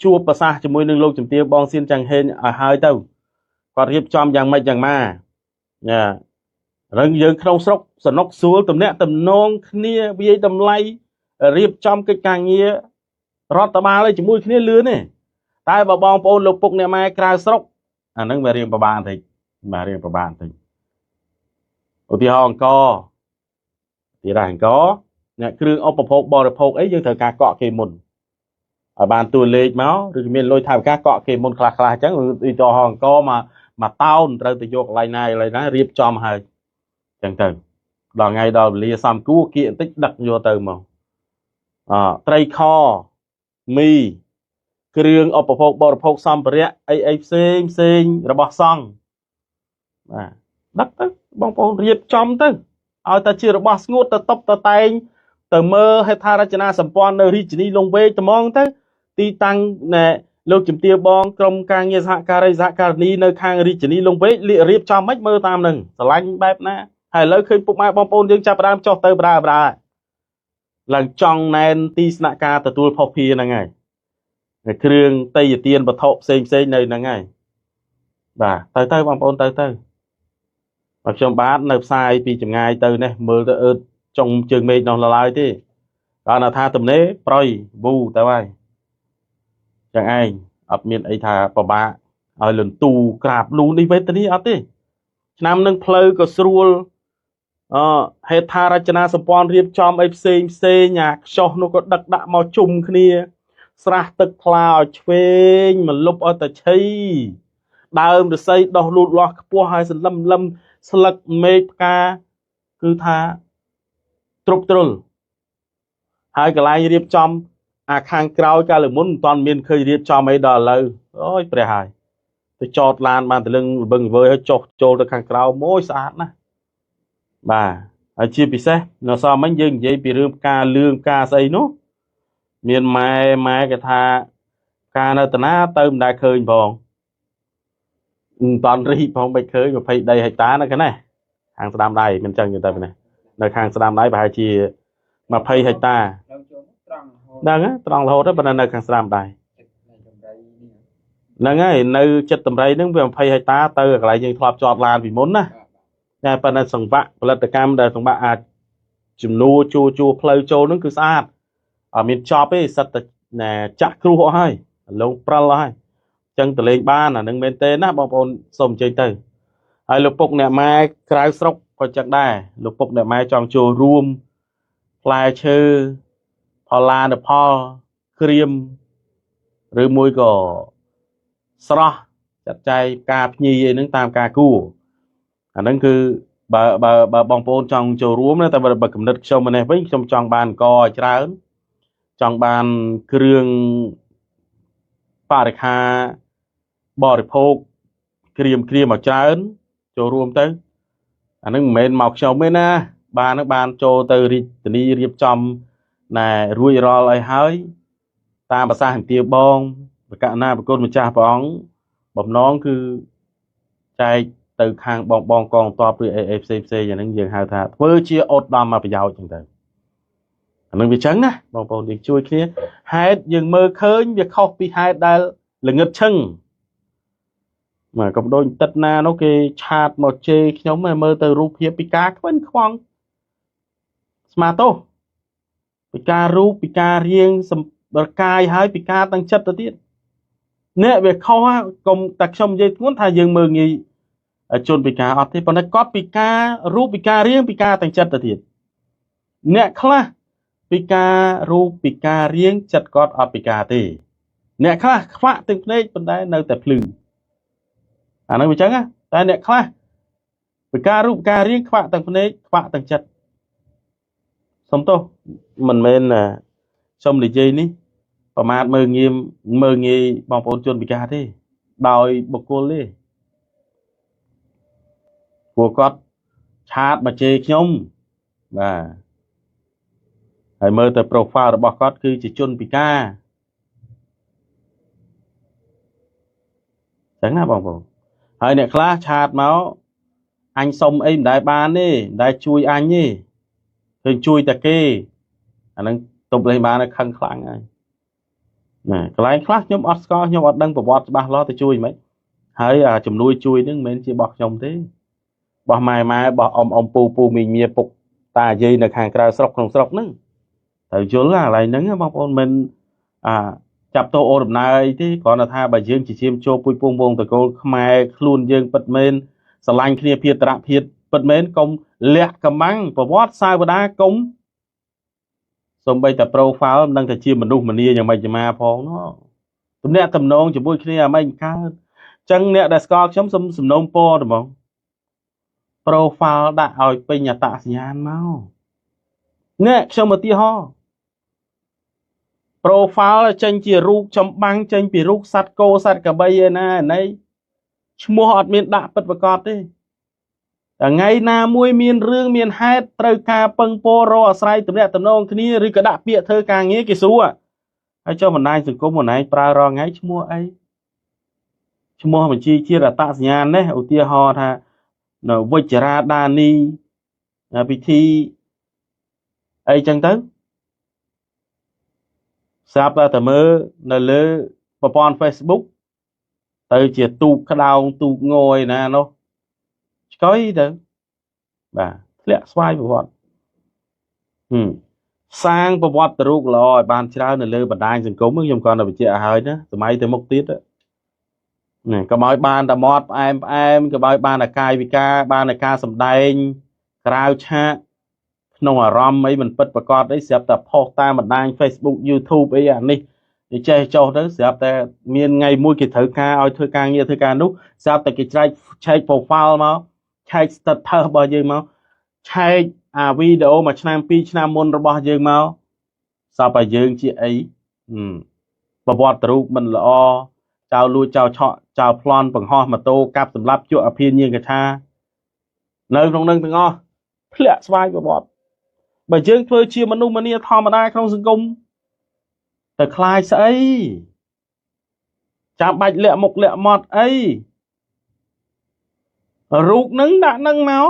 ជួបប្រសាសន៍ជាមួយនឹងលោកជំទាវបងសៀនចង្ហេងឲ្យហើយទៅគាត់រៀបចំយ៉ាងម៉េចយ៉ាងម៉ាណារឹងយើងក្នុងស្រុកសនុកស្រួលទំនាក់ទំនងគ្នាវាយតម្លៃរៀបចំកិច្ចការងាររដ្ឋបាលឲ្យជាមួយគ្នាលឿនទេតែបើបងប្អូនលោកពុកអ្នកម៉ែក្រៅស្រុកអាហ្នឹងវារៀងពិបាកបន្តិចបាទរៀងពិបាកបន្តិចឧទាហរណ៍អង្គទីរ៉ាអង្គអ្នកគ្រឿងឧបភោគបរិភោគអីយើងត្រូវការកក់គេមុនឲ្យបានតួលេខមកឬមានលុយថវិកាកក់គេមុនខ្លះខ្លះអញ្ចឹងឧទាហរណ៍អង្គមកតោនត្រូវទៅយកកន្លែងណាកន្លែងណារៀបចំហើយអញ្ចឹងទៅដល់ថ្ងៃដល់វេលាសំគួរគៀកបន្តិចដឹកយកទៅមកអត្រីខមីគ្រឿងឧបភោគបរិភោគសម្ភារៈអីអីផ្សេងផ្សេងរបស់សង្ឃបាទដឹកទៅបងប្អូនរៀបចំទៅឲ្យតែជារបស់ស្ងួតទៅតុបទៅតែងទៅមើលហេដ្ឋារចនាសម្ព័ន្ធនៅរាជធានីលង្វែកត្មងទៅទីតាំងណែលោកជំទាវបងក្រុមការងារសហការីសហការីនីនៅខាងរាជធានីលង្វែករៀបចំមិនមើលតាមនឹងស្រឡាញ់បែបណាហើយឥឡូវឃើញពុកម៉ែបងប្អូនយើងចាប់ផ្ដើមចុះទៅប្រាប្រាឡើងចង់ណែនទីស្នាក់ការទទួលភស្តុភារហ្នឹងហើយគ្រឿងតេយទានវត្ថុផ្សេងផ្សេងនៅហ្នឹងហើយបាទទៅទៅបងប្អូនទៅទៅបើខ្ញុំបាទនៅផ្សាយពីចម្ងាយទៅនេះមើលទៅអឺតចុងជើងមេឃនោះឡើយទេគាត់ថាទំនេរប្រយវូទៅហើយចឹងឯងអត់មានអីថាពិបាកឲ្យលន្ទូក្រាបលូនេះវេទនីអត់ទេឆ្នាំនឹងផ្លូវក៏ស្រួលអហេដ្ឋារចនាសម្ព័ន្ធរៀបចំអីផ្សេងផ្សេងអាខ្ចោះនោះក៏ដឹកដាក់មកជុំគ្នាស្រះទឹកថ្លាឲ្យឆ្វេងមកលុបឲ្យតែឆីដើមរស័យដោះលូតលាស់ខ្ពស់ហើយសន្លឹមលឹមស្លឹកមេឃផ្កាគឺថាទ្រពទ្រុលហើយកន្លែងរៀបចំអាខាងក្រោយកាលមុនមិនទាន់មានឃើញរៀបចំអីដល់ឥឡូវអូយព្រះហើយទៅចតឡានបានទៅលឹងបឹងវើហើយចុះចូលទៅខាងក្រៅមួយស្អាតណាស់បាទហើយជាពិសេសនៅសល់មិញយើងនិយាយពីរឿងផ្កាលឿងផ្កាស្អីនោះមានម៉ែគេថាការនៅតាណាទៅមិនដែលឃើញផងមិនតាន់រីផងមិនឃើញ20ដីហិកតានៅខាងនេះខាងស្ដាំដៃមិនចឹងទៅនេះនៅខាងស្ដាំដៃប្រហែលជា20ហិកតាហ្នឹងត្រង់រហូតប៉ុន្តែនៅខាងស្ដាំដៃហ្នឹងហើយនៅចិត្តតម្រៃហ្នឹងវា20ហិកតាទៅកន្លែងយើងធ្លាប់ចតឡានពីមុនណាតែប៉ុន្តែសង្វាក់ផលិតកម្មដែលសង្វាក់អាចជំនួជួជួផ្លូវចូលហ្នឹងគឺស្អាតអត់មានចប់ទេសិតតែចាក់គ្រោះអស់ហើយលងព្រិលអស់ហើយចឹងទៅលេងបានអានឹងមែនទេណាបងប្អូនសូមអញ្ជើញទៅហើយលោកពុកអ្នកម៉ែក្រៅស្រុកក៏ចឹងដែរលោកពុកអ្នកម៉ែចង់ចូលរួមផ្លែឈើផលឡានផលក្រៀមឬមួយក៏ស្រស់ចាត់ចែងការភ្ញីអីហ្នឹងតាមការគួរអាហ្នឹងគឺបើបើបើបងប្អូនចង់ចូលរួមណាតែបើកំណត់ខ្ញុំម្នេះវិញខ្ញុំចង់បានកឲ្យច្រើនចង់បានគ្រឿងបរិខាបរិភោគក្រៀមក្រៀមឲ្យច្រើនចូលរួមទៅអាហ្នឹងមិនមែនមកខ្ញុំទេណាបានហ្នឹងបានចូលទៅរាជធានីរៀបចំណែរួចរាល់ឲ្យហើយតាមប្រសាសន៍ទាបងបកណាប្រគុណម្ចាស់ព្រះអង្គបំណងគឺ ចែកទៅខាងបងបងកងតបឬអីអីផ្សេងផ្សេងអាហ្នឹងយើងហៅថាធ្វើជាឧត្តមប្រយោជន៍ចឹងទៅអានឹងវាចឹងណាបងប្អូនយើងជួយគ្នាហេតុយើងមើលឃើញវាខុសពីហេតុដែលល្ងឹតឈឹងមកកុំដូចទឹកណានោះគេឆាតមកជេរខ្ញុំមើលទៅរូបភាពពិការខ្វិនខ្វងស្មាទោសពិការរូបពិការរាងសម្បកាយហើយពិការទាំងចិត្តទៅទៀតនេះវាខុសកុំតែខ្ញុំនិយាយធ្ងន់ថាយើងមើលងាយជនពិការអត់ទេប៉ុន្តែគាត់ពិការរូបពិការរាងពិការទាំងចិត្តទៅទៀតអ្នកខ្លះពិការរូបពិការរាងចិត្តគាត់អត់ពិការទេអ្នកខ្លះខ្វាក់ទាំងភ្នែកប៉ុន្តែនៅតែភ្លឺអាហ្នឹងវាចឹងណាតែអ្នកខ្លះពិការរូបពិការរាងខ្វាក់ទាំងភ្នែកខ្វាក់ទាំងចិត្តសុំទោសមិនមែនខ្ញុំនិយាយនេះប្រមាថមើលងាយមើលងាយបងប្អូនជនពិការទេដោយបុគ្គលទេពួកគាត់ឆាតមកជេរខ្ញុំបាទហើយមើលទៅ profile របស់គាត់គឺជាជនពិការចឹងណាបងប្អូនហើយអ្នកខ្លះឆាតមកអញសុំអីមិនដែលបានទេមិនដែលជួយអញទេឃើញជួយតែគេអាហ្នឹងទប់លេងបានខឹងខ្លាំងហើយណាកន្លែងខ្លះខ្ញុំអត់ស្គាល់ខ្ញុំអត់ដឹងប្រវត្តិច្បាស់លាស់ទៅជួយមិនហើយអាជំនួយជួយហ្នឹងមិនមែនជារបស់ខ្ញុំទេរបស់ម៉ែម៉ែរបស់អ៊ំអ៊ំពូពូមីងមាពុកតាយាយនៅខាងក្រៅស្រុកក្នុងស្រុកហ្នឹងត្រូវយល់អាកន្លែងហ្នឹងបងប្អូនមិនអាចាប់ទោសអូដំណើរអីទេគ្រាន់តែថាបើយើងជាជាមចូលពុយពងវងតកូលខ្មែរខ្លួនយើងពិតមែនស្រឡាញ់គ្នាភាតរៈភាពពិតមែនកុំលាក់កំបាំងប្រវត្តិសាវតាកុំសំបីតែ profile មិនដឹងថាជាមនុស្សម្នាយ៉ាងម៉េចយ៉ាងម៉ាផងណោះទំនាក់ទំនងជាមួយគ្នាអាម៉េចកើតចឹងអ្នកដែលស្គាល់ខ្ញុំសុំសំណូមពរហ្មង profile ដាក់ឲ្យពេញអត្តសញ្ញាណមកនេះខ្ញុំឧទាហរណ៍ profile ចេញជារូបចំបាំងចេញពីរូបសត្វគោសត្វក្របីឯណាណីឈ្មោះអត់មានដាក់ពិតប្រាកដទេតែថ្ងៃណាមួយមានរឿងមានហេតុត្រូវការពឹងពររកអាស្រ័យទំនាក់ទំនងគ្នាឬក៏ដាក់ពាក្យធ្វើការងារគេសួរហើយចុះបណ្ដាញសង្គមបណ្ដាញប្រើរាល់ថ្ងៃឈ្មោះអីឈ្មោះបញ្ជីជាតិអត្តសញ្ញាណនេះឧទាហរណ៍ថានៅវិជ្ជរាដានីពិធីអីចឹងទៅស្រាប់តែមើលនៅលើប្រព័ន្ធ Facebook ទៅជាទូកក្តោងទូកងយណានោះឆ្កុយទៅបាទធ្លាក់ស្វ័យប្រវត្តិសាងប្រវត្តិរូបល្អឲ្យបានច្រើននៅលើបណ្ដាញសង្គមខ្ញុំគ្រាន់តែបញ្ជាក់ឲ្យហើយណាសម័យទៅមុខទៀតនេះកុំឲ្យបានតែមាត់ផ្អែមផ្អែមកុំឲ្យបានតែកាយវិការបានតែការសម្ដែងក្រៅឆាកក្នុងអារម្មណ៍អីមិនពិតប្រកបអីស្រាប់តែផុសតាមបណ្ដាញ Facebook YouTube អីអានេះនិចេះចុះទៅស្រាប់តែមានថ្ងៃមួយគេត្រូវការឲ្យធ្វើការងារធ្វើការនោះស្រាប់តែគេច្រែកឆែក profile មកឆែក status របស់យើងមកឆែកអាវីដេអូមួយឆ្នាំពីរឆ្នាំមុនរបស់យើងមកស្រាប់តែយើងជាអីប្រវត្តិរូបមិនល្អចៅលួចចៅឆក់ចៅប្លន់បង្ហោះម៉ូតូកាប់សម្លាប់ជក់អភិញ្ញាកថានៅក្នុងនឹងទាំងអស់ធ្លាក់ស្វ័យប្រវត្តិបើយើងធ្វើជាមនុស្សម្នាធម្មតាក្នុងសង្គមទៅខ្លាចស្អីចាំបាច់លាក់មុខលាក់មាត់អីរូបនឹងដាក់នឹងមក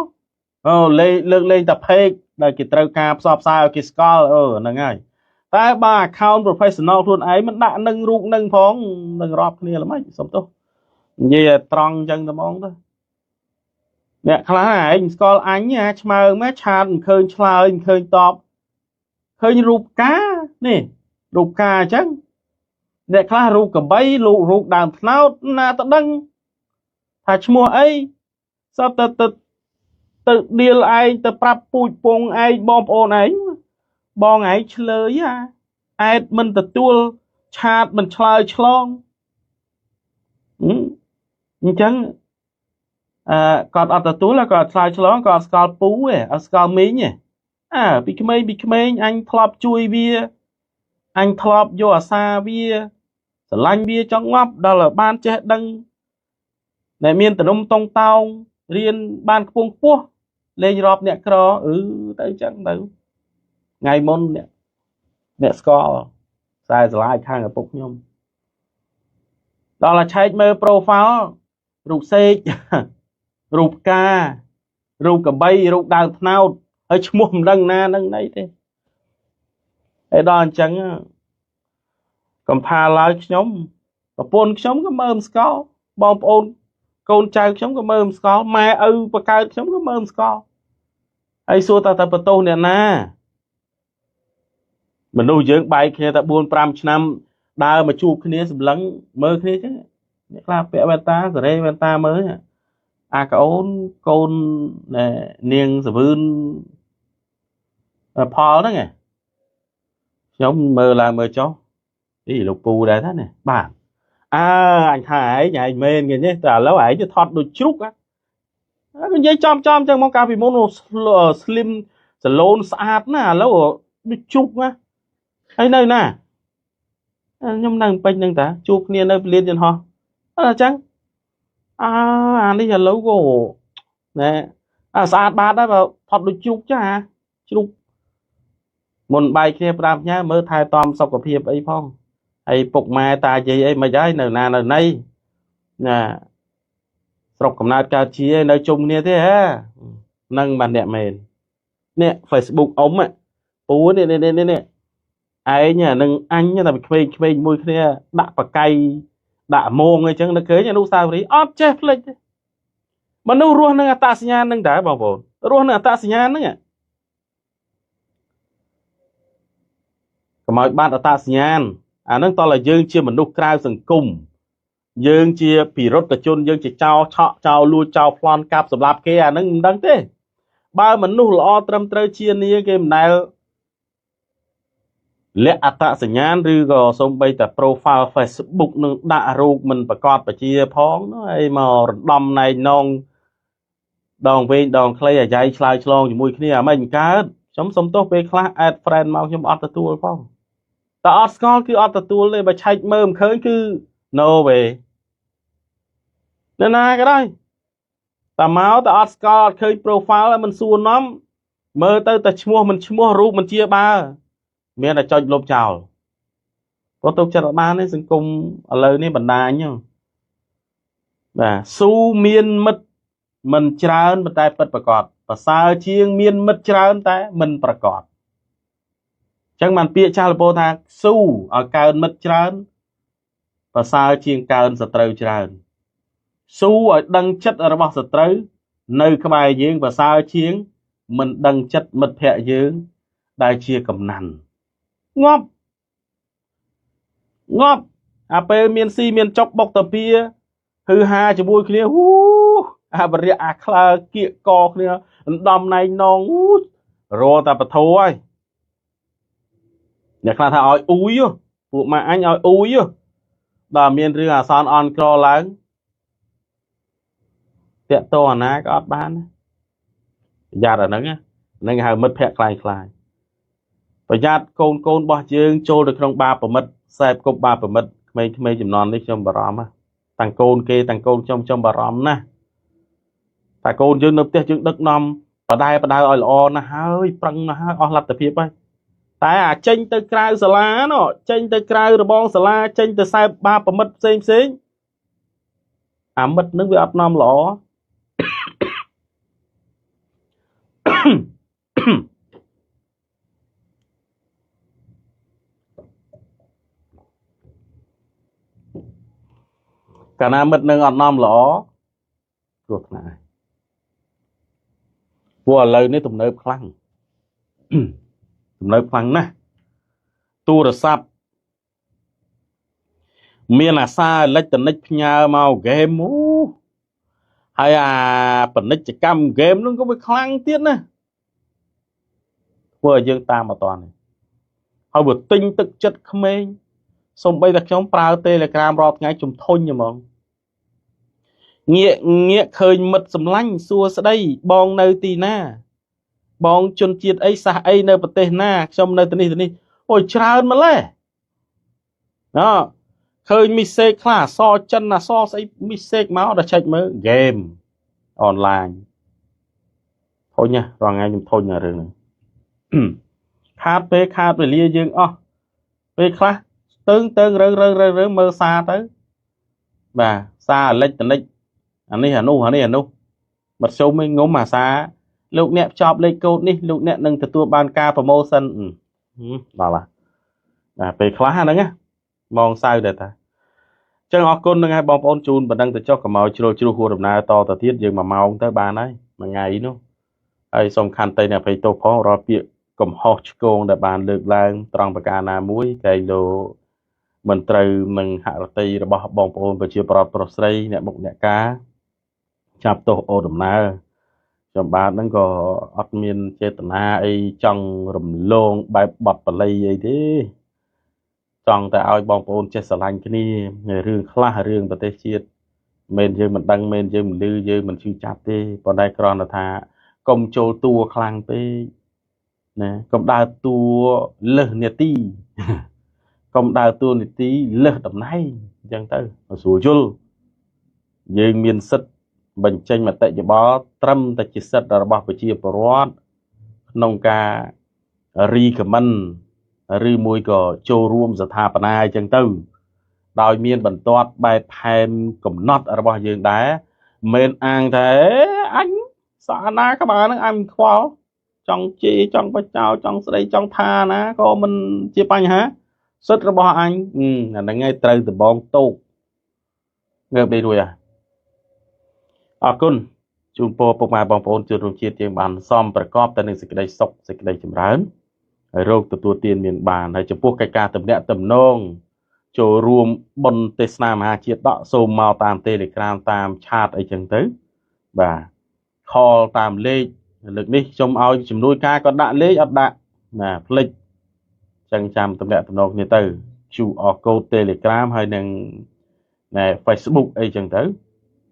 អូលេលើកលែងតែផេកដែលគេត្រូវការផ្សព្វផ្សាយឲ្យគេស្គាល់អឺហ្នឹងហើយតែបើ account professional ខ្លួនឯងមិនដាក់នឹងរូបនឹងផងនឹងរាប់គ្នាល្មិចសុំទោសនិយាយឲ្យត្រង់អញ្ចឹងតែហ្មងទៅអ្នកខ្លះឯងស្គាល់អញឆ្មើងមកឆាតមិនឃើញឆ្លើយមិនឃើញតបឃើញរូបកានេះរូបកាអញ្ចឹងអ្នកខ្លះរូបកបីរូបដើមថ្នោតណាទៅដឹងថាឈ្មោះអីសពទៅទៅទៅដៀលឯងទៅប្រាប់ពូជពងឯងបងប្អូនឯងបងឯងឆ្លើយអាអែតមិនទទួលឆាតមិនឆ្លើយឆ្លងអញ្ចឹងអឺគាត់អត់ទទួលគាត់ឆ្លើយឆ្លងគាត់អត់ស្គាល់ពូទេអត់ស្គាល់មីងទេអើពីក្មេងពីក្មេងអញធ្លាប់ជួយវាអញធ្លាប់យកអាសាវាស្រឡាញ់វាចង់ងាប់ដល់បានចេះដឹងដែលមានតនំតងតោងរៀនបានខ្ពង់ខ្ពស់លេងរាប់អ្នកក្រអឺទៅអញ្ចឹងទៅថ្ងៃមុនអ្នកស្គាល់ខ្សែស្រឡាយខាងឪពុកខ្ញុំដល់តែឆែកមើល profile រូបសេក រូបការរូបកបីរូបដើមថ្នោតហើយឈ្មោះមិនដឹងណានឹងណីទេហើយដល់អញ្ចឹងកំថាឡើយខ្ញុំប្រពន្ធខ្ញុំក៏មើលមិនស្គាល់បងប្អូនកូនចៅខ្ញុំក៏មើលមិនស្គាល់ម៉ែឪបកើតខ្ញុំក៏មើលមិនស្គាល់ហើយសួរតើតើបន្ទោសអ្នកណាមនុស្សយើងបែកគ្នាតែ4 5ឆ្នាំដើរមកជួបគ្នាសម្លឹងមើលគ្នាចឹងអ្នកខ្លះពាក់វ៉ែនតាសេរីវ៉ែនតាមើលអាកូនកូននាងសវឿនផលហ្នឹងខ្ញុំមើលឡើងមើលចុះអីលោកពូដែរថានេះបាទអើអញថាឯងឯងមែនគេនេះតែឥឡូវឯងទៅថត់ដូចជ្រូកហ៎និយាយចំចំចឹងមកកាលពីមុន slim សឡូនស្អាតណាស់ឥឡូវដូចជ្រូកណាហើយនៅណាខ្ញុំនៅពេញហ្នឹងតាជួបគ្នានៅពលានយន្តហោះអត់ចឹងអើអានេះឥឡូវក៏ណែអាស្អាតបាតដែរបើថត់ដូចជ្រូកចាជ្រូកមុនបែកគ្នា5ញ៉ាមើលថែទាំសុខភាពអីផងហើយពុកម៉ែតាយាយអីមិនហើយនៅណានៅណីណាស្រុកកំណើតកើតជានៅជុំគ្នាទេហ៎នឹងបានអ្នកមែននេះ Facebook អ៊ំពូនេះនេះនេះនេះឯងនឹងអញតែក្មេងៗមួយគ្នាដាក់បកៃដាក់មងអីចឹងនៅឃើញអនុស្សាវរីយ៍អត់ចេះភ្លេចទេមនុស្សរស់នឹងអត្តសញ្ញាណនឹងដែរបងប្អូនរស់នឹងអត្តសញ្ញាណហ្នឹងកុំឲ្យបាត់អត្តសញ្ញាណអាហ្នឹងតោះតែយើងជាមនុស្សក្រៅសង្គមយើងជាពិរុទ្ធជនយើងជាចោរឆក់ចោរលួចចោរប្លន់កាប់សម្លាប់គេអាហ្នឹងមិនដឹងទេបើមនុស្សល្អត្រឹមត្រូវជានាគេមិនដែលលាក់អត្តសញ្ញាណឬក៏សូម្បីតែ profile Facebook នឹងដាក់រូបមិនប្រកបប្រជាផងហើយមករំដំណែនងដងវែងដងខ្លីអាយ៉ៃឆ្លើយឆ្លងជាមួយគ្នាអាមិនកើតខ្ញុំសុំទោសពេលខ្លះ add friend មកខ្ញុំអត់ទទួលផងតែអត់ស្គាល់គឺអត់ទទួលទេបើឆែកមើលមិនឃើញគឺ no way នៅណាក៏ដោយតែមកតែអត់ស្គាល់អត់ឃើញ profile មិនសួរនាំមើលទៅតែឈ្មោះមិនឈ្មោះរូបមិនជាបើមានតែចុចលុបចោលព្រោះទុកចិត្តអត់បានទេសង្គមឥឡូវនេះបណ្ដាញបាទស៊ូមានមិត្តមិនច្រើនប៉ុន្តែពិតប្រកបប្រសើរជាងមានមិត្តច្រើនតែមិនប្រកបអញ្ចឹងបានពាក្យចាស់លពោថាស៊ូឲ្យកើនមិត្តច្រើនប្រសើរជាងកើនសត្រូវច្រើនស៊ូឲ្យដឹងចិត្តរបស់សត្រូវនៅក្បែរយើងប្រសើរជាងមិនដឹងចិត្តមិត្តភ័ក្តិយើងដែលជាកំណាន់ងាប់ងាប់អាពេលមានស៊ីមានចុកបុកតាពីហឺហាជាមួយគ្នាហ៊ូអាបរិយអាខ្លើគៀកកគ្នាដំណៃនងរតែបធោហើយអ្នកខ្លះថាឲ្យអ៊ូយពួកម៉ាអញឲ្យអ៊ូយដល់មានរឿងអាសន្នអន់ក្រឡើងតាក់តអាណាក៏អត់បានប្រយ័ត្នអាហ្នឹងហ្នឹងគេហៅមិត្តភ័ក្តិខ្លាយខ្លាយប្រយ័ត្នកូនកូនរបស់យើងចូលទៅក្នុងបាបមិត្តខ្សែគប់បាបមិត្តក្មេងៗចំនួននេះខ្ញុំបារម្ភតាំងកូនគេតាំងកូនខ្ញុំខ្ញុំបារម្ភណាស់តែកូនយើងនៅផ្ទះយើងដឹកនាំបដែបដៅឲ្យល្អណាស់ហើយប្រឹងណាស់ហើយអស់លទ្ធភាពហើយតែអាចេញទៅក្រៅសាលាណោះចេញទៅក្រៅរបងសាលាចេញទៅខ្សែបាបមិត្តផ្សេងផ្សេងអាមិត្តនឹងវាអត់នាំល្អកាលណាមិត្តនឹងអត់នាំល្អគ្រោះថ្នាក់ព្រោះឥឡូវនេះទំនើបខ្លាំងទំនើបខ្លាំងណាស់ទូរស័ព្ទមានអាសារអេឡិចត្រូនិកផ្ញើមកហ្គេមអូហើយអាពាណិជ្ជកម្មហ្គេមនឹងក៏វាខ្លាំងទៀតណាធ្វើឲ្យយើងតាមអត់តាន់ហើយវាទិញទឹកចិត្តក្មេងសូម្បីតែខ្ញុំប្រើ Telegram រាល់ថ្ងៃជំធុញហ្មងងាកងាកឃើញមិត្តសម្លាញ់សួស្ដីបងនៅទីណាបងជនជាតិអីសាសអីនៅប្រទេសណាខ្ញុំនៅទីនេះទីនេះអូយច្រើនម្លេះណ៎ឃើញមីសេកខ្លះអសចិនអសស្អីមីសេកមកដល់ឆែកមើលហ្គេមអនឡាញធុញណារាល់ថ្ងៃខ្ញុំធុញអារឿងហ្នឹងខាតពេលខាតវេលាយើងអស់ពេលខ្លះស្ទឹងទៅរើរើរើរើមើលសារទៅបាទសារអេឡិចត្រូនិកអានេះអានោះអានេះអានោះ មធ្យមឯងងុំអាសាលោកអ្នកភ្ជាប់លេខកូដនេះលោកអ្នកនឹងទទួលបានការ promotion ដល់បាទពេលខ្លះហ្នឹងណាម៉ោងសៅដែរតាចឹងអរគុណនឹងឲ្យបងប្អូនជូនបណ្ដឹងទៅចុះកុំឲ្យជ្រុលជ្រុះហួរដំណើរតទៅទៀតយើង1ម៉ោងទៅបានហើយមួយថ្ងៃនោះហើយសូមខន្តីអ្នកភ័យទោសផងរាល់ពាក្យកំហុសឆ្គងដែលបានលើកឡើងត្រង់ប្រការណាមួយកែងលោមិនត្រូវនឹងហរតីរបស់បងប្អូនប្រជាប្រដ្ឋប្រុសស្រីអ្នកមុខអ្នកការចាប់ទោសអូដំណើរខ្ញុំបាទហ្នឹងក៏អត់មានចេតនាអីចង់រំលងបែបបត់បល័យអីទេចង់តែឲ្យបងប្អូនចេះស្រឡាញ់គ្នារឿងខ្លះរឿងប្រទេសជាតិមិនយើងមិនដឹងមិនយើងមិនលឺយើងមិនឈឺចាប់ទេប៉ុន្តែគ្រាន់តែថាកុំចូលតួខ្លាំងពេកណាកុំដើរតួលើសនាទីកុំដើរតួនាទីលើសតំណែងអញ្ចឹងទៅស្រួលយល់យើងមានសិទ្ធិបញ្ចេញមតិយោបល់ត្រឹមតែជាសិទ្ធិរបស់ប្រជាពលរដ្ឋក្នុងការ recommend ឬមួយក៏ចូលរួមស្ថាបនាអញ្ចឹងទៅដោយមានបន្ទាត់បែបផែនកំណត់របស់យើងដែរមិនអាងថាអញសាណាក្បាលហ្នឹងអញខ្វល់ចង់ជេរចង់បចោចង់ស្ដីចង់ថាណាក៏មិនជាបញ្ហាសិទ្ធិរបស់អញអាហ្នឹងឯងត្រូវដបងតោកងើបដេករួចហ่ะអរគុណជូនពរពុកម៉ែបងប្អូនជនរួមជាតិយើងបានសមប្រកបទៅនឹងសេចក្តីសុខសេចក្តីចម្រើនហើយរោគទទួលទានមានបានហើយចំពោះកិច្ចការទំនាក់ទំនងចូលរួមបុណ្យទេសនាមហាជាតិដកសូមមកតាម Telegram តាមឆាតអីចឹងទៅបាទខលតាមលេខលើកនេះខ្ញុំឲ្យជំនួយការក៏ដាក់លេខអត់ដាក់ណាភ្លេចចឹងចាំទំនាក់ទំនងគ្នាទៅ QR code Telegram ហើយនឹងណែ Facebook អីចឹងទៅ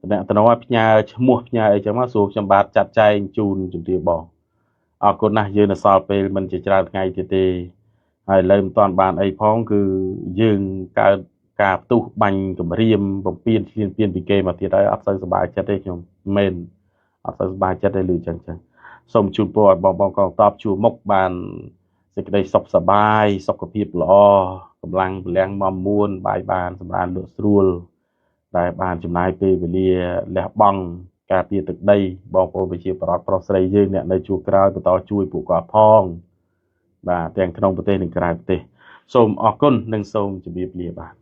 ទំនាក់ទំនងឲ្យផ្ញើឈ្មោះផ្ញើអីចឹងមកសួរខ្ញុំបាទចាត់ចែងជូនជំរាបបងអរគុណណាស់យើងនៅសល់ពេលមិនជាច្រើនថ្ងៃទៀតទេហើយលើមិនតាន់បានអីផងគឺយើងកើតការផ្ទុះបាញ់គម្រាមបំពេញឈ្លានពានពីគេមកទៀតហើយអត់សូវសប្បាយចិត្តទេខ្ញុំមែនអត់សូវសប្បាយចិត្តទេឮចឹងចឹងសូមជូនពរឲ្យបងបងកងតបជួមុខបានសេចក្តីសុខសប្បាយសុខភាពល្អកម្លាំងពលំមមួនបាយបានសម្រានលក់ស្រួលដែលបានចំណាយពេលវេលាលះបង់ការពារទឹកដីបងប្អូនប្រជាប្រដ្ឋប្រុសស្រីយើងអ្នកនៅជួរក្រោយបន្តជួយពួកគាត់ផងបាទទាំងក្នុងប្រទេសនិងក្រៅប្រទេសសូមអរគុណនិងសូមជម្រាបលាបាទ